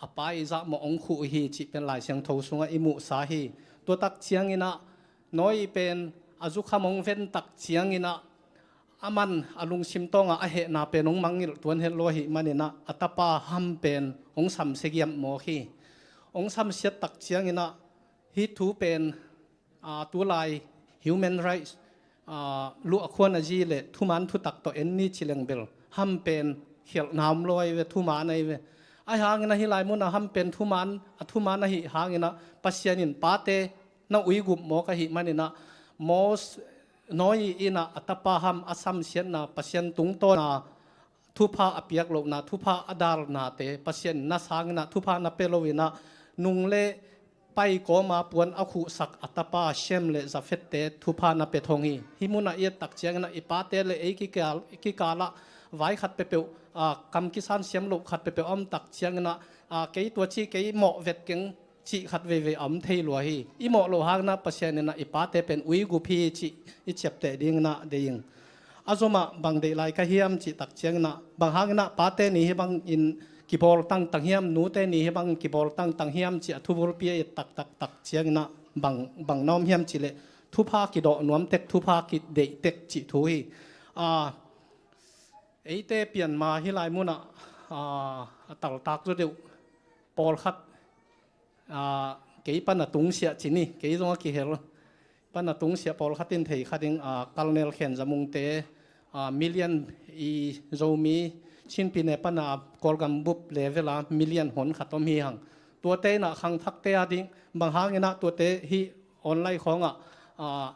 a pa i zahmawh hong khuh hi cih pen Lai Siangtho sungah i muhsa hi. Tua tak ciangin ah Noah i pen a zukham hong ven tak ciangin ah, aman a lungsim tawngah a hehna pen hong mangngilh tuan het lo ahih manin ah, a tapa Ham pen hong samsia giam mawk hi. Hong samsiat tak ciangin ah, hih thu pen, a, tulai human rights, a, luh a khuan a zi le thuman thutak tawh en ni ci leng bel Ham pen khialhna om lo ai ve, thuman ai ve. Ai hangin ah hih lai mun ah Ham pen thuman, a thuman ahih hangin ah Pasian in pate na uigup mawk ahih manin ah, Mos-, Noah in ah a tapa Ham a samsiatna, Pasian tungtawna thupha a piak lohna, thupha a dalnate Pasian in na sangin ah thupha na pia lo in ah, nung le pai kawma puan a khuhsak a tapa Shem le Jafette thupha na pia thong hi. Hih munah i et tak ciangin ah i pate le ei kikal, kikalah vai khat peuhpeuh, a, kam kisan siam loh khat peuhpeuh a om tak ciangin ah, a, kei tua ci kei mawh vet keng cih khat veivei a om thei lua hi. I mawh loh hangin ah Pasian in ah i pate pen uigup hi cih i ciapteh dingin ah deih ing. a zomah bang deih lai ka hiam cih tak cianginah, bang hanginah pate ni hih bangin kibawl tangtang hiam, nute ni hih bangin kibawl tangtang hiam cih a thubulpi a et taktak tak cianginah bang, bang na om hiam cih leh thupha kidawh nuam tek, thupha kideih tek cih thu hi. A, eite pianma hih lai munah, a, a taltak zaw deuh pawlkhat, a, kei pan a tungsiah ci ni, kei zong a kihel pan a tungsiah pawlkhat in thei kha ding, a, Colonel Khen Za Mung te, a, million i Zomi Chin Pyine pan a Kawlgam bup level a million hon khat om hi hang. Tuate inah khangthakte a ding bang hanginah tuate hih online khawngah, a,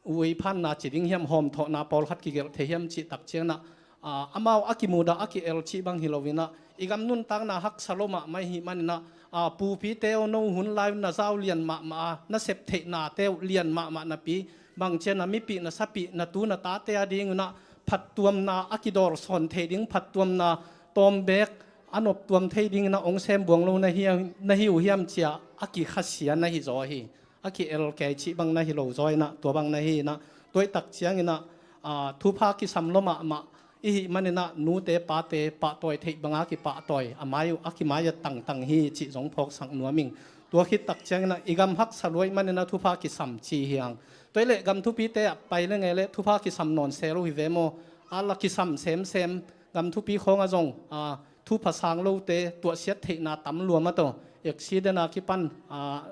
uiphanna ci ding hiam, hawmthawhna pawlkhat kigelh thei hiam cih tak cianginah, a, amau a kimudah a ki-el cih bang hi loinah, i gam nuntakna haksa lo mahmah i hih maninah, a, pupite aw, no hun lai un na zau lian mahmah a, na sep theihnate uh lian mahmah napi, bang cianah mipih na sapih na tu na tate a dingunah phattuamna a kidawlsawn thei ding, phattuamna tawm beek a noptuam thei dinginah ong sem buang lo na hi, na hi uh hiam cia a kikhasia na hi zaw hi. A ki-el kei cih bang na hi lo zaw inah, tua bang na hi inah, tua i tak cianginah, a, thupha kisam lo mahmah i hih maninah nute pate pahtawi theih banga kipahtawi a mai uh, a kimai a tangtang hi cih zong phawksak nuam ing. Tua khit tak cianginah i gam haksa lua i maninah thupha kisam ci hi hang. Tua i leh gam thupite ah pai le ngei leh thupha kisam nawn sel uh hi ve maw? A la kisam semsem, gam thupi khawngah zong, a, thupha sang lote tuahsiat theihna tam lua mah tawh, accident a kipan, a,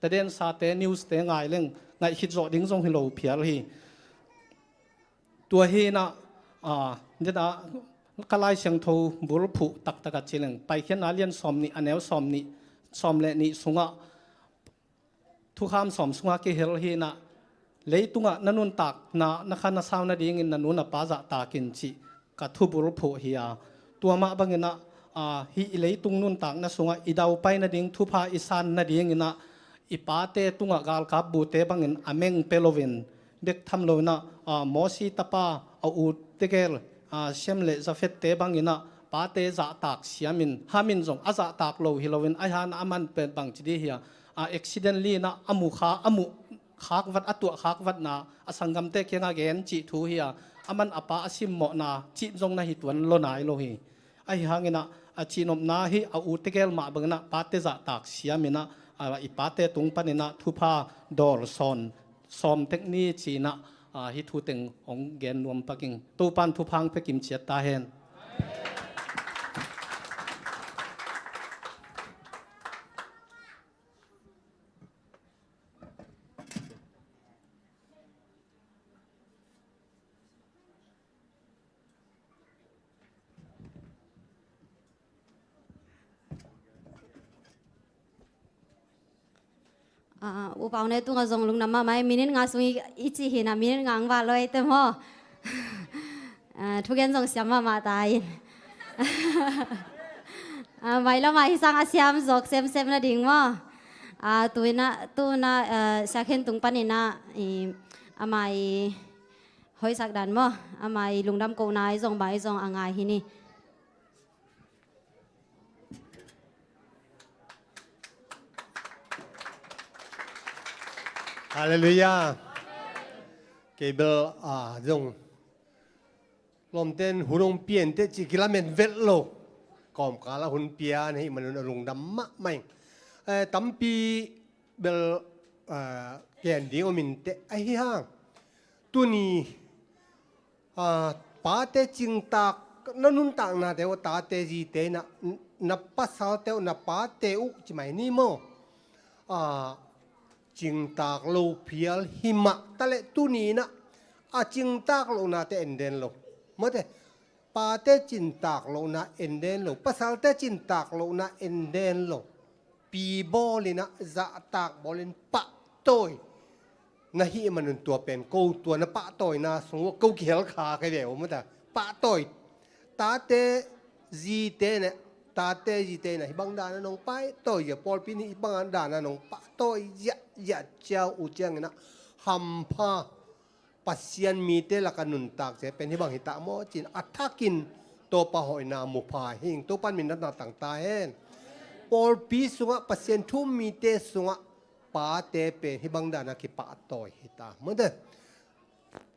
tadensate, newste ngai leng ngaih khit zawh ding zong hi lo phial hi. Tua hi inah, a, dena ka Lai Siangtho bulphuh taktak a ci leng, Paikhiatna lian sawm nih, a neu sawm nih, sawm le nih sungah, thukham sawm sungah kihel hi inah, leitungah na nuntakna na kha na sau nadingin na nu na pa zahtak in cih ka thubulphuh hi a. Tua mah banginah, a, hih i leitung nuntakna sungah i daupai nading, thupha i san nadinginah i pate tungah galkap bute bangin a meng pia loin, bek tham loinah, a, Mosi tapa a u tegel, a, Shem le Jafet te banginah pate zahtak siamin, Ham in zong a zahtak lo hi loin, a hi hang a man pen bang ci dih hi a, a, accidentally inah a mu kha, a mu khak vat, a tuah khak vatna a sanggamte kiangah gen cih thu hi a, a man a pa a simmawhna cih zong na hi tuan lo nai lo hi. Ahi hanginah, a, cihnopna hi a u tegel mah banginah pate zahtak siaminah, a, i pate tung paninah thupha dawlsawn sawm tek ni ci inah, a, hih thu teng hong gen nuam pak ing. Topan thupha hong pia kim ciat ta hen. Ah, U Pau ne tungah zong lungdam mahmah, minute nga sung i, i cih hi inah, minute nga ang vah lo ei te maw. Ah, thugen zong siam mahmah ta in. Ah, mailam ah hih sang a siam zawk semsem nading maw. Ah, tu inah, tu inah, ah, Sia Khen tung paninah, i, amah i hoihsak dan maw, amah i lungdam kohna i zong bang i zong a ngai hi ni. Halleluiah. Kei bel, a, zong lawmten hun hong pia inteh cih kilamen vet lo. Kawmkal ah hun pia na hih manun a lungdam mahmah ing. Eh, tampi bel, eh, gen ding om inteh ahi hang. Tuni, ah, pate cingtak, na nuntaknate uh, tate zite inah, na pasalte uh, na pate uh, ci mai ni maw? Ah, cingtak lo phial hi mah taleh tuni inah a cingtak lohnate en den lo. Mawte, pate cingtak lohna en den lo, pasalte cingtak lohna en den lo. Pi bawlinah, zahtak bawlin pahtawi na hih manun tua pen ko tua na pahtawina sung uh ko kihel kha ka ve uh mata. Pahtawi. Tate zite ne, tate zite ne, hih bang dana nong pahtawi zia, pawlpi nih hih bang dana nong pahtawi ziahziah ciau uh cianginah hampha Pasian mite laka nuntak zia pen hih bang hi ta maw ci-in a thakin Topa hoihna mu pha hing. Topan min natna tang ta hen. Pawlpi sungah Pasian thu-um mite sungah pate pen hih bang dana kipahtawi hi ta. Mawte,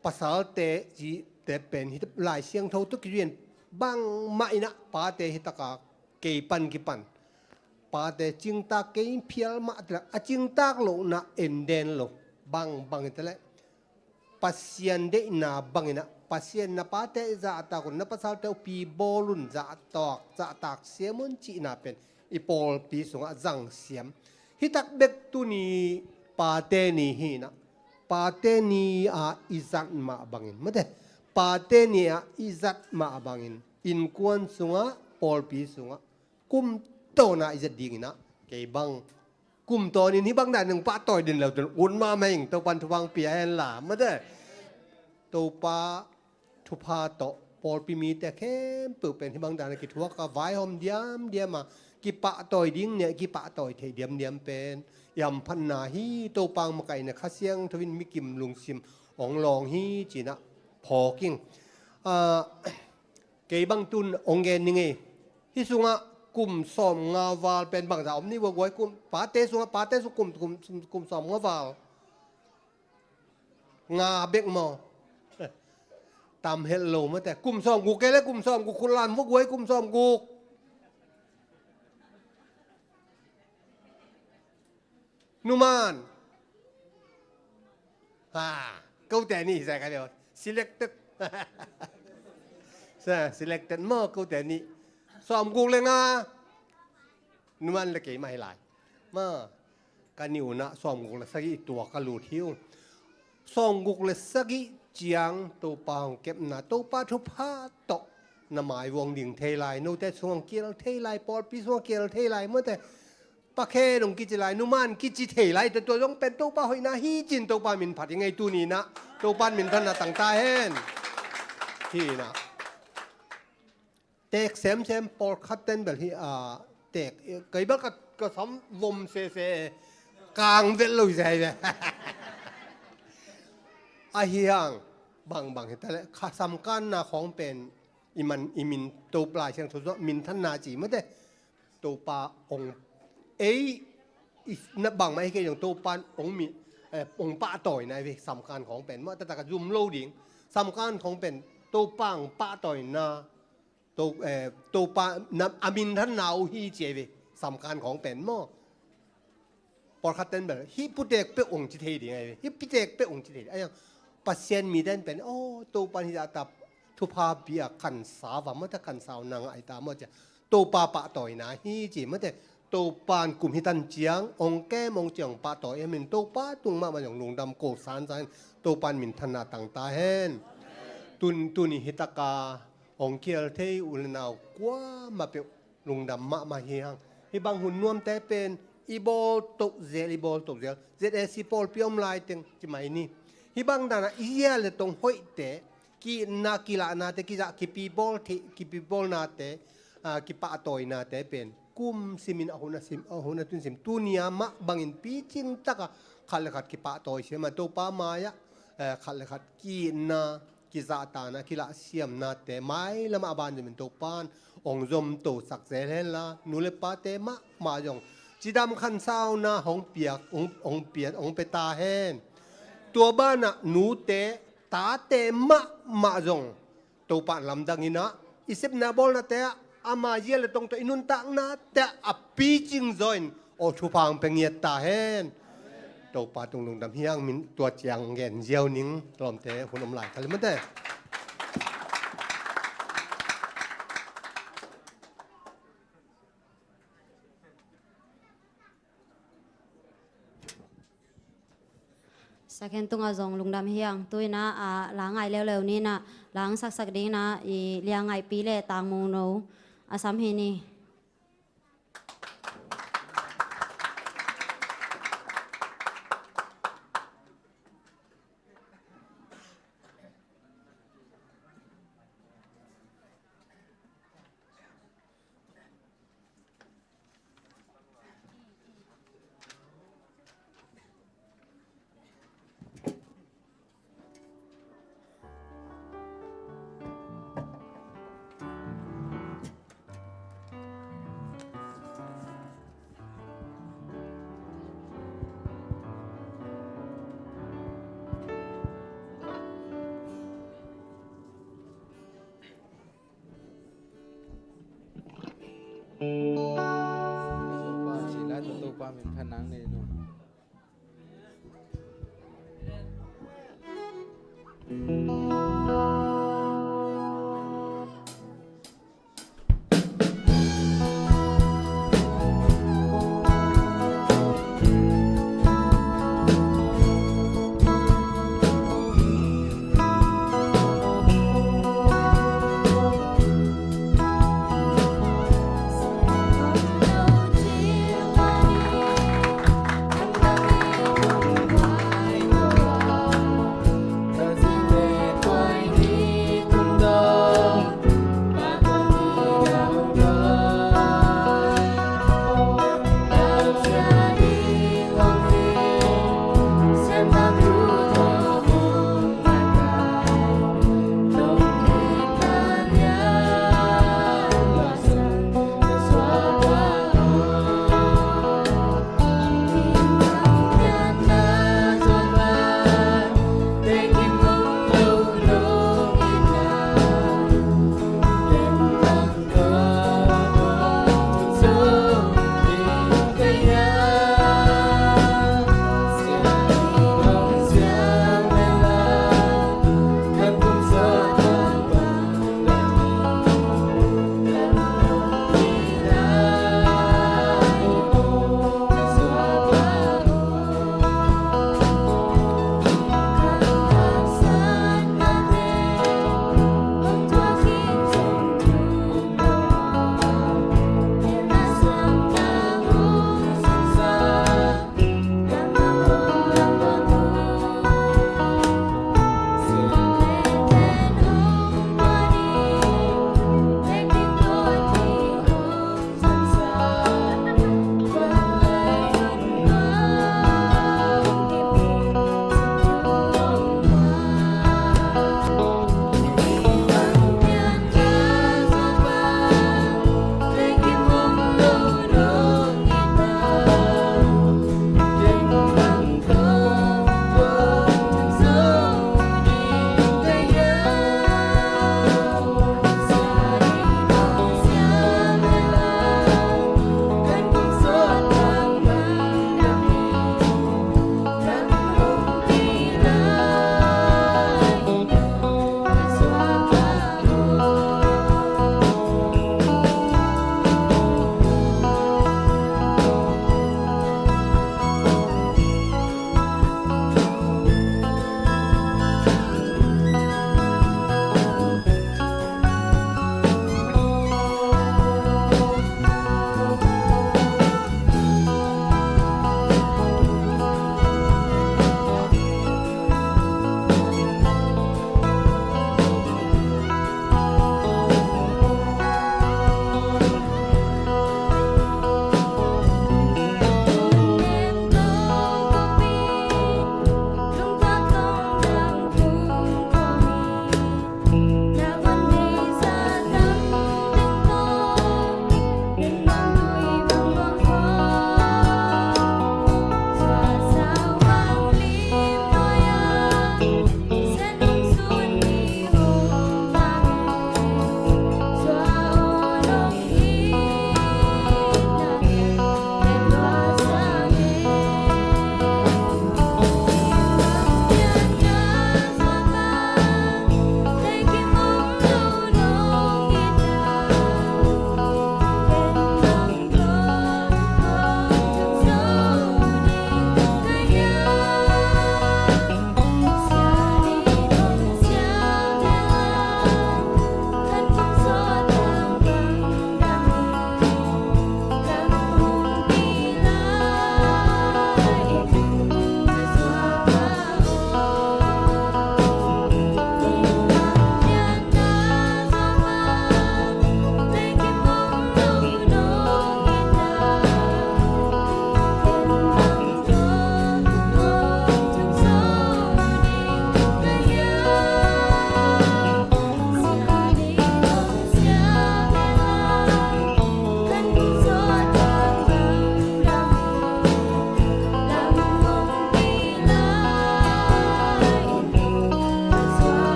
pasalte zi, te pen hih Lai Siangtho tawh kizui in bangmah in ah pate hih takah kei pan kipan pate cingtak kei phial mah te lak a cingtak lohna en den lo bangbang hi ta leh Pasian deihna bangin ah Pasian na pate zahtak un na pasalte uh pi bawl un zahtak zahtak siam un cihna pen i pawlpi sungah zang siam. Hih tak bek tuni pate ni hi in ah pate ni ah i zat mah bangin mate pate ni ah i zat mah bangin innkuan sungah pawlpi sungah kumtawn a i zat dingin ah kei bang kumtawn in hih bang dan in pahtawi din lo tun ut mahmah ing Topan thupha pia hen la mate Topa thupha tawh pawlpi mite khempeuh pen hih bang dan a kithuak a vaihawm diamdiam a kipahtawi ding ne kipahtawi theih diamdiam pen i hamphatna hi. Topa makaihna Kha Siangtho in mikim lungsim hong lawng hi ci in ah phawk ing. Ah, kei bang tun hong gen ning ei. Hih sungah kum sawmnga val pen bangza om ni vua guai kum pate sungah pate sung kum, kum, kum sawmnga val nga bek maw? Tam het lo mate kum sawmguk kei le kum sawmguk khut lan vua guai kum sawmguk. Numan. Ha, kote ni zai ka leo. Selected. Sa, selected maw kote ni. Sawmguk le nga. Numan le kei mah hi lai. Ma, ka ni un ah sawmguk le sagih tua ka lut hi uh. Sawmguk le sagih ciang Topa hong kepna Topa thupha tawh na maivuang ding thei lai. Note sung hong kial thei lai pawlpi sung hong kial thei lai mate. Pakhe dong kici lai numan kici thei lai tua tua zong pen Topa hoihna hi cin Topa min phat i ngei tuni in ah Topa minthanna tangta hen. Hi in ah teek semsem pawlkhat ten bel hi a teek kei bel ka, ka sam vom sese kang vel lo i zai ve. Ahi hang bangbang hi ta le kha samkanna khawng pen i man i min Topa Lai Siangtho minthanna ci mate. Topa ong ei na bangmah hi kei zong Topa ong mi ong pahtawina hi ve. Samkan khawng pen mah taktak a zum lo ding. Samkan khawng pen Topa ong pahtawina Topa a minthanna uh hi ci hi ve. Samkan khawng pen maw? Pawlkhat ten bel hih putek peuh ong ci thei ding ahi ve. Hih putek peuh ong ci thei ding ahi. Pasian mi ten pen aw Topa hih zahta thupha pia khansa va mawta khansa uh na ngaih ta maw cia Topa pahtawina hi ci mate. Topan kum hi tan ciang ong kem ong ciang pahtawi amin Topa tung mahmah zong lungdam ko sansan Topan minthanna tangta hen. Tun tuni hi taka ong kial thei u le nau kuamah peuh lungdam mahmah hi hang. Hih bang hun nuamte pen i bawl toh zel i bawl toh zel Z A C pawlpi om lai teng ci mai ni. Hih bang dana i zia le tong hoihte kiitna kilahnate kizah kipi bawl thei kipi bawlnate kipahtawinate pen kum simin a hun a sim a hun a tun sim tunia mah bangin picing taka khat le khat kipahtawi siama Topa mai-ah khat le khat kiitna kizahtana kilahsiamnate mailamah a ban zemin Topan ong zomtosak zel henla nu le pate mahmah zong cidam khansauna hong piak hong pian hong pia ta hen. Tua banah nute tate mahmah zong Topa lamdang inah i sepna bawlnate ah ama zia le tongto i nuntaknate ah a picing zaw in aw thupha hong pia ngiat ta hen. Topa tung lungdam hiang min tua ciang gen ziau ning lawmte hun om lai khalimate. Sakhen tungah zong lungdam hiang tuinah a la ngai leuleu ninah la ang saksak dinginah i lia ngaihpi le tangmung no a sam hi ni. Phan nang nei no.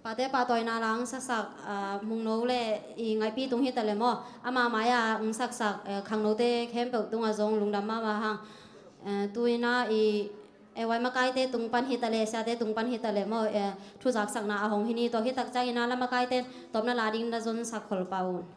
Pate pahtawina la ang saksak, ah, mungno le i ngaihpi tung hi ta le maw, ama mai-a ang saksak, eh, khangnote khempeuh tungah zong lungdam mahmah hang. Eh, tuina i, eh, vai makaite tung pan hi ta le, siate tung pan hi ta le maw, eh, thuzaksakna a hong hi ni. Tua hi tak ciangina la makaite tawpna la ding na zonsak khol pah un.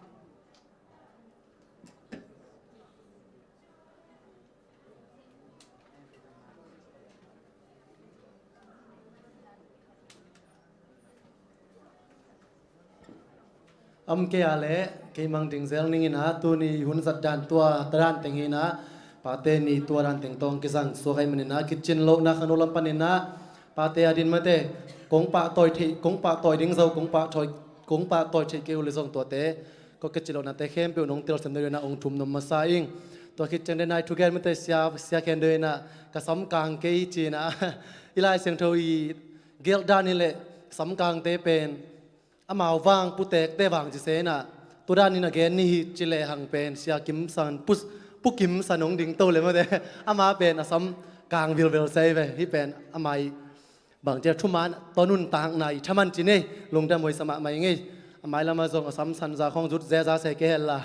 Am kei a le kei mang ding zel ning ina, tuni hun zat dan tua ta dan teng hi ina, pate ni tua dan teng tawng kizang suak ai manina, kicin lohna khangno lam panina, pate a din mate, kong pahtawi thei, kong pahtawi ding zo, kong pahtawi, kong pahtawi thei kei uh le zong tuate, ko kicin lohnate khempeuh nong telsiam deuh ina ong thum nom masa ing. Tua khit ciang dena i thugen mate sia, sia khen deuh ina, ka sam kang kei cina, i Lai Siangtho i gelh dan hi le sam kangte pen amau vang, putekte vang ci se ina, tua dan ina gen ni hi ci le hang pen sia Kim San, pu, Pu Kim San hong ding to le mate, ama pen a sam kang vilvel sei ve, hi pen amai bang cia thuman tua nuntakna i thaman ci nei, lungdam huai sa mahmah i ngei, amai lama zong a sam sanza khong zut zeza sei kei hel la.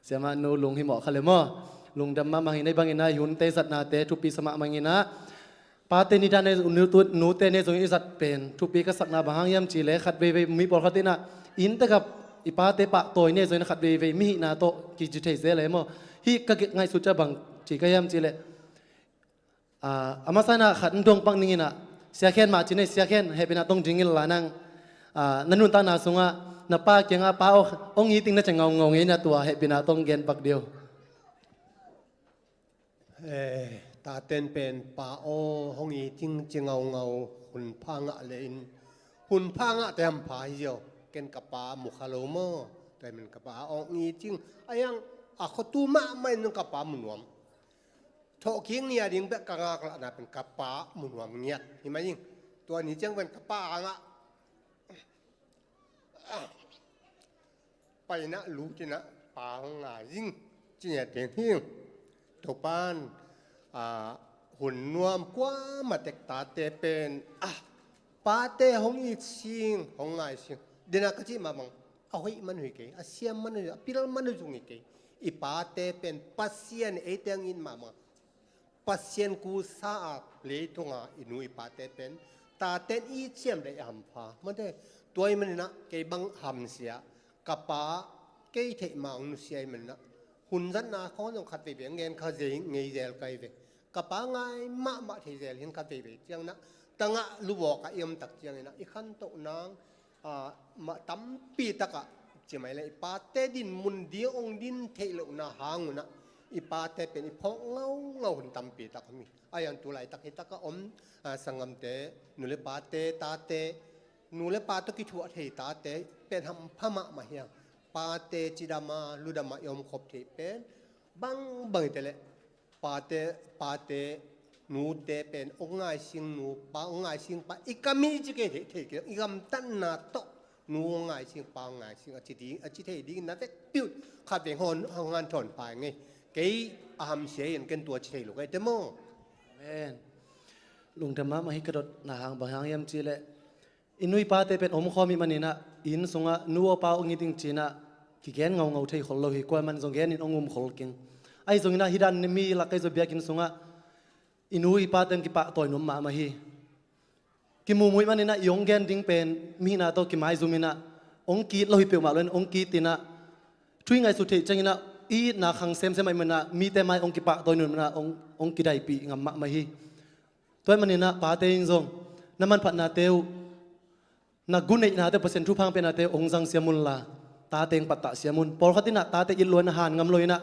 Siamah nu lung hi mawh kha le maw, lungdam mahmah hi nei bangina i hunte zatnate thupi sa mahmah ina, pate ni dan e, nu tu, nute ne zong i zat pen thupi ka sakna bang hang hiam ci le khat veivei mi pawlkhat ina, inn takap i pate pahtawi ne zong ina khat veivei mi hihna tawh kici thei zel e maw. Hih ka ngaihsut cia bang ci ka hiam ci le, ah, a masa ina khat n dong pak ning ina, sia khen mah ci nei, sia khen hehpihna tong ding ila nang, ah, na nuntakna sungah na pa kiangah pa aw, ong i ting na cia ngaungau ngei ina tua hehpihna tong gen pak deuh. Eh, taten pen pa aw hong i ting ci ngaungau, hun pha ngah le in, hun pha ngah te hampha hi ziau, ken ka pa mu kha lo maw, tua hi man ka pa aw hong i ting, a yang a khotu mahmah in ka pa mu nuam. Thawhkik ni a ding bek ka ngaklahna pen ka pa mu nuam ngiat hi mai ing. Tua ni ciang pen ka pa angah paina lutina pa hong ngai zing ci nia teng hi. Topan, ah, hun nuam kua matek tate pen, ah, pate hong it sing, hong ngai sing. Dena ka cih mah bang, a hoih man uh hi kei, a siam man uh hi, a pil man uh zong hi kei. I pate pen Pasian eite hong it mahmah. Pasian kusa a leitunga i nu i pate pen taten i ciam le i hampha. Mate, tua i manina kei bang hamsia, ka pa kei theih mang nusia i manina, hun zatna khong zong khat veivei ngen kha zei ngei zel kai ve. Ka pa ngai mahmah thei zel hin khat veivei ciangna, tangah lubawk a i om tak ciangina i khantoh nang, ah, mah tampi takah ci mai le i pate din mun ding ong din theih lohna hang unah i pate pen i phawk ngaungau hun tampi tak om hi. A yang tu laitak hi takah om, ah, sanggamte, nu le pate, tate, nu le pa tawh kithuah thei tate pen hampha mahmah hiang. Pate cidama ludama i omkhop thei pen bangbang i te leh pate, pate, nute pen ong ngai sing nu, pa ong ngai sing pa, i kam hi ci kei thei, thei kei, i gamtatna tawh nu ong ngai sing, pa ong ngai sing a ci ding, a ci thei ding na vekpi uh khat veng hong, hong hanthawn pha ngei. Kei a hamsia in ken tua ci thei lo kei te maw. Amen. Lungdam mahmah hi. Ka dotna hang bang hang hiam ci leh, i nu i pate pen omkhawm i maninah, inn sungah nu aw pa aw ong i ting cinah kigen ngaungau thei khol lo hi. Kuaman zong genin ong um khol keng. Ahi zonginah hih dan mi lak ahi zong biakinn sungah i nu i pate ong kipahtawi nuam mahmah hi. Kimumui maninah i ong gen ding pen mihingna tawh kimaizuminah ong ki-it lo hi peuhmah loin ong ki-it inah, thu i ngaihsut theih cianginah i itna khang semsem ahi manah mite mai ong kipahtawi nuam inah ong, ong kidaipih ngam mahmah hi. Tua ahih maninah pate in zong na manphatnate uh, na guneihnate uh, Pasian thupha hong piaknate uh ong zang siam unla, tate ong pattah siam un. Pawlkhat inah tate it lua inah han ngam lo inah,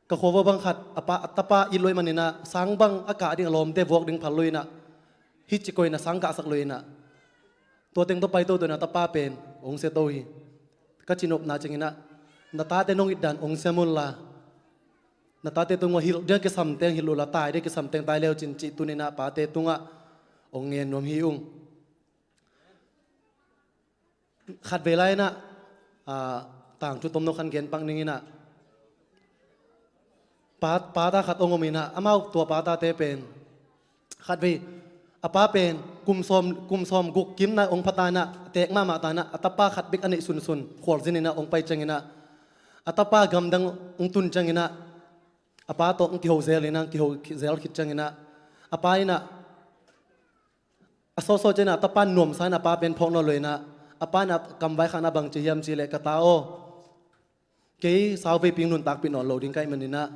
ka khuavo bang khat a pa, a tapa it lua ahih maninah sang bang a kah ding a lawmte vuak ding phal lo inah, hih ci koih inah sang kahsak lo inah, tua teng tawh paito to inah tapa pen ong sia to hi. Ka cihnopna cianginah na tate nong it dan ong siam unla, na tate tungah hilh ding a kisam teng hilh uhla, tai ding a kisam teng tai leu cin cih tuninah pate tungah ong ngen nuam hi ung. Khatvei lai inah, ah, tangthu tomno khan gen pak ning inah, pa, pata khat ong om inah, amau tua patate pen khatvei a pa pen kum sawm, kum sawm guk kim na hong pha ta in ah, a teek mahmah ta in ah, a tapa khat bek a neih sunsun khualzin in ah hong pai ciangin ah, a tapa gamdang hong tun ciangin ah, a pa tawh hong kiho zel in ah, hong kiho zel khit ciangin ah, a pa in ah, a sawtsawt ciangin ah, a tapa in nuamsa in ah, a pa pen phawk nawn lo in ah, a pa in ah kam vaikhakna bang ci hiam cih leh, ka ta aw, kei sauvei ping nuntakpih nawn lo ding ka hih manin ah,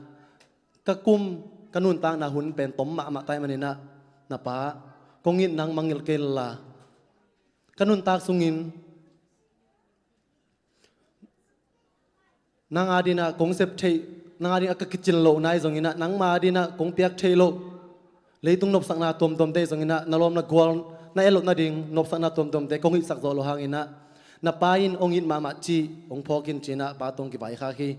ka kum, ka nuntakna hun pen tom mahmah ta hih manin ah, na pa, kong it nang mangngilh kei la, ka nuntak sungin nang adingin ah kong sep theih, nang adingin ah ka kicin loh nai zongin ah, nangma adingin ah kong piak theih loh leitung nopsakna tuamtuamte zongin ah, na lawm na gual na et loh nading nopsakna tuamtuamte kong hihsak zawh loh hangin ah, na pa in hong it mahmah ci, hong phawk in ci-in ah, a pa tawh hong kivaikhak hi.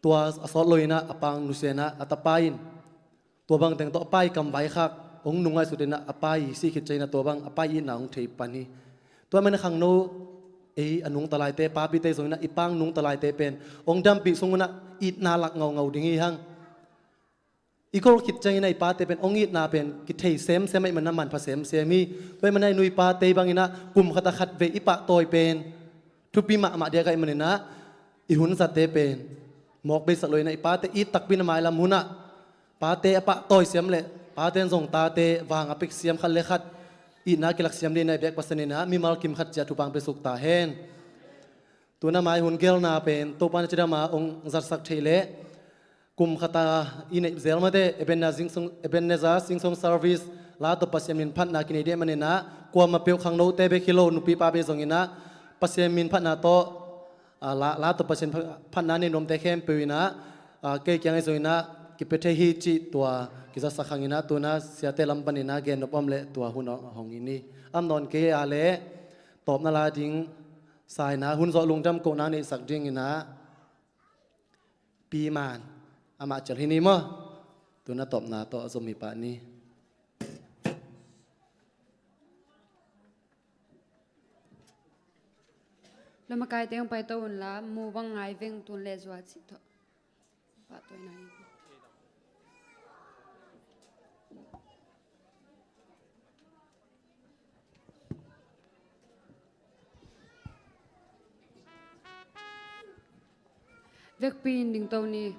Tua a sawt lo in ah, a pa hong nusia in ah, a tapa in tua bang teng tawh a pa ii kam vaikhak hong nung ngaihsut in ah, a pa ii sih khit ciangin ah, tua bang a pa ii itna hong thei pan hi. Tua ahih manin ah khangno, ei a nungta laite, papite zongin ah, i pa hong nungta laite pen hong dampih sung un ah itna lak ngaungau ding hi hang. I gol khit ciangin ah i pate pen hong itna pen kithei semsem ahih manin ah manpha semsem hi. Tua ahih manin ah i nu i pate bangin ah kum khat ah khatvei i pahtawi pen thupi mahmah diak ahih manin ah, i hun zatte pen mawk beisak lo in ah, i pate it takpi in ah, mailam hun ah pate a pahtawi siam leh, pate in zong tate vang a pia siam, khat le khat itna kilak siam dingin ah i biak Pasian in ah mimal kim khat ciat thupha hong piasuk ta hen. Tu-in ah mai hun gelna pen Topa in ah cidam a hong zatsak theih leh, kum khat a i neih zel mate, Ebenezer Sing Song, Ebenezer Sing Song Service, la tawh Pasian min phatna kinei ding ahih manin ah, kuamah peuh, khangnote bek hi lo, nupi papi zongin ah Pasian min phatna tawh, a, la, la tawh Pasian pha-, phatna nei nuamte khempeuh in ah, a, kei kiang ahi zongin ah kipia thei hi cih tua kizatsak hangin ah, tu-in ah siate lam panin ah gennop om leh tua hun hong, hong in hi. Amnawn kei a leh tawpna la ding sa in ah, hun zawh lungdam kohna neihsak dingin ah, Pi Man, amah cial hi ni maw. Tu-in ah tawpna tawh a zom hi pah ni. Lamakaite hong paito un la, mu bang ngai veng, tun le zua cih tawh. Pahtawina hi. Vekpi in dingto ni.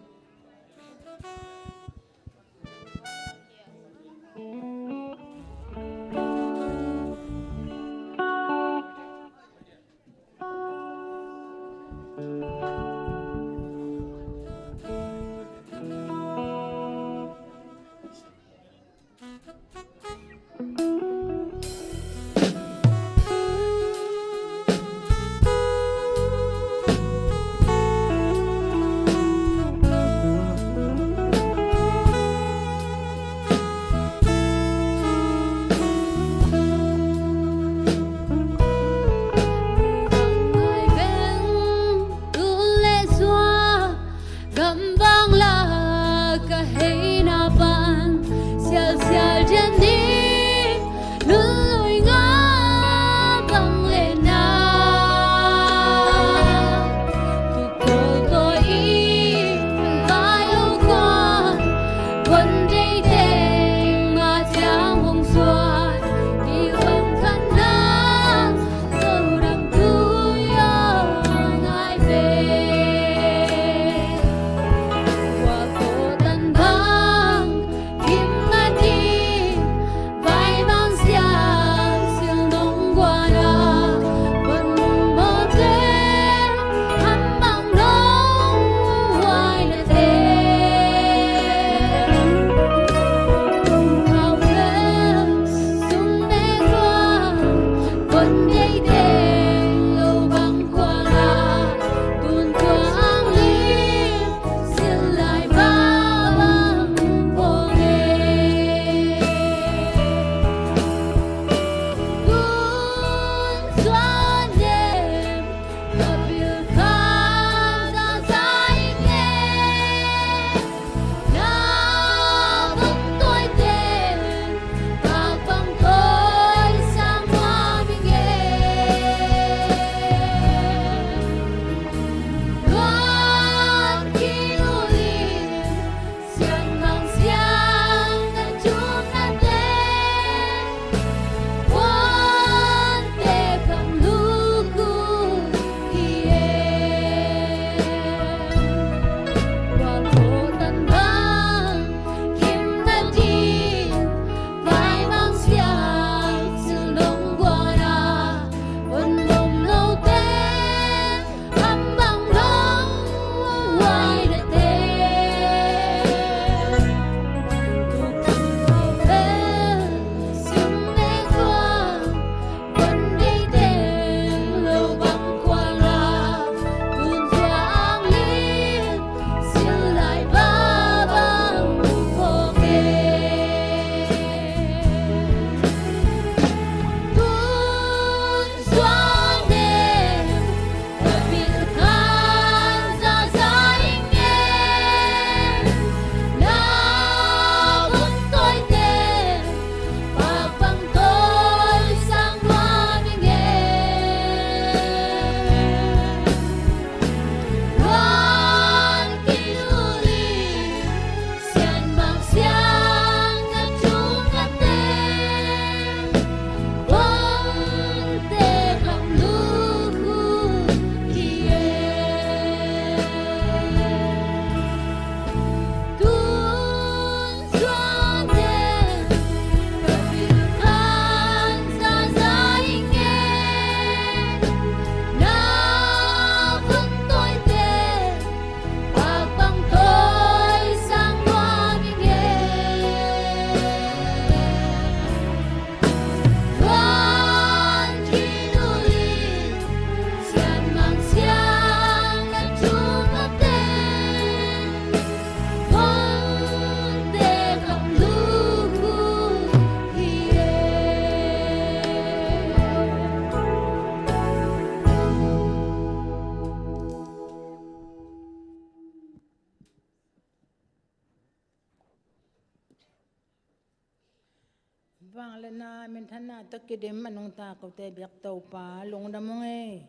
Vangliatna, minthanna tawh kidim a nungta kote biak Topa lungdam ung ei.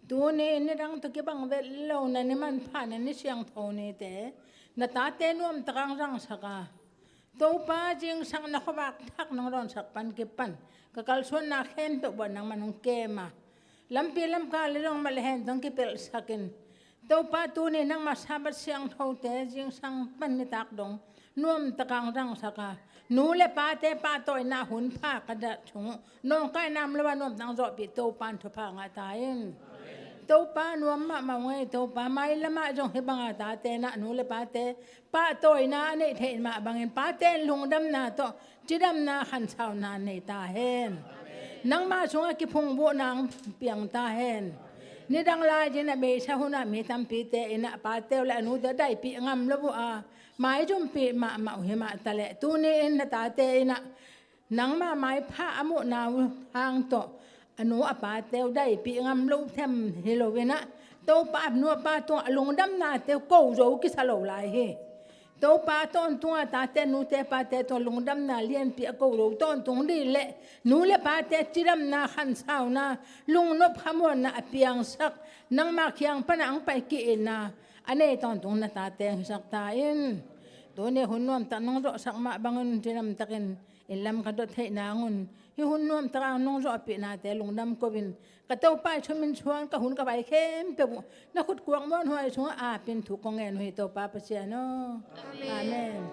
Tuni in nidang tawh kibang vet lo na ni manpha na ni siangtho nite na tate nuamtak ang zangsak a, Topa, zingsang na khuavak thak nong dawnsak pan kipan ka kalsuanna khempeuh buat nangmah nong kem a, lampi lamka le zong mah le hen tawh kipelhsakin, Topa, tuni nangmah Sabbath siangthote zingsang pan nitak dong nuamtak ang zangsak a, nu le pate pahtawina hun pha ka dat sung uh nawngkaina om lo a nuamtak ang zawhpih Topa in thupha ngah ta in. Topa, nuam mahmah ung ei. Topa, mailamah zong hih banga tate na nu le pate pahtawina a neih theih mah bangin pate in lungdamna tawh cidamna khansauna nei ta hen. Nangmah sungah kiphungbuhna ang piang ta hen. Nidang lai-in a beisa hunah mi tampite in ah pate uh le a nute daipih ngam lo uh a, maizumpih mahmah uh hi mah taleh tuni in na tate in ah nangmah maipha a muhna uh hang tawh a nu a pate uh daipih ngam lo them hi lo in ah, Topa, a nu a pa tungah lungdamnate uh ko zo kisa lo lai hi. Topa, tawntunga tate nute pate tungah lungdamna lianpi a ko lo tawntung dih leh nu le pate cidamna khansauna lungnop khamuanna a piangsak nangmah kiang pana ang pai ki-itna a nei tawntung na tate ang hisak ta in. Tuni hun nuamtak nong zawhsak mah bangin cidamtakin inn lam ka dot theih nangun hih hun nuamtak ang nong zawhpihnate lungdam ko-in ka Topa i thumin suan ka hun ka vai khempeuh uh na khutkuak muanhuai sungah apin thu kong ngen uh hi Topa Pasian aw. Amen.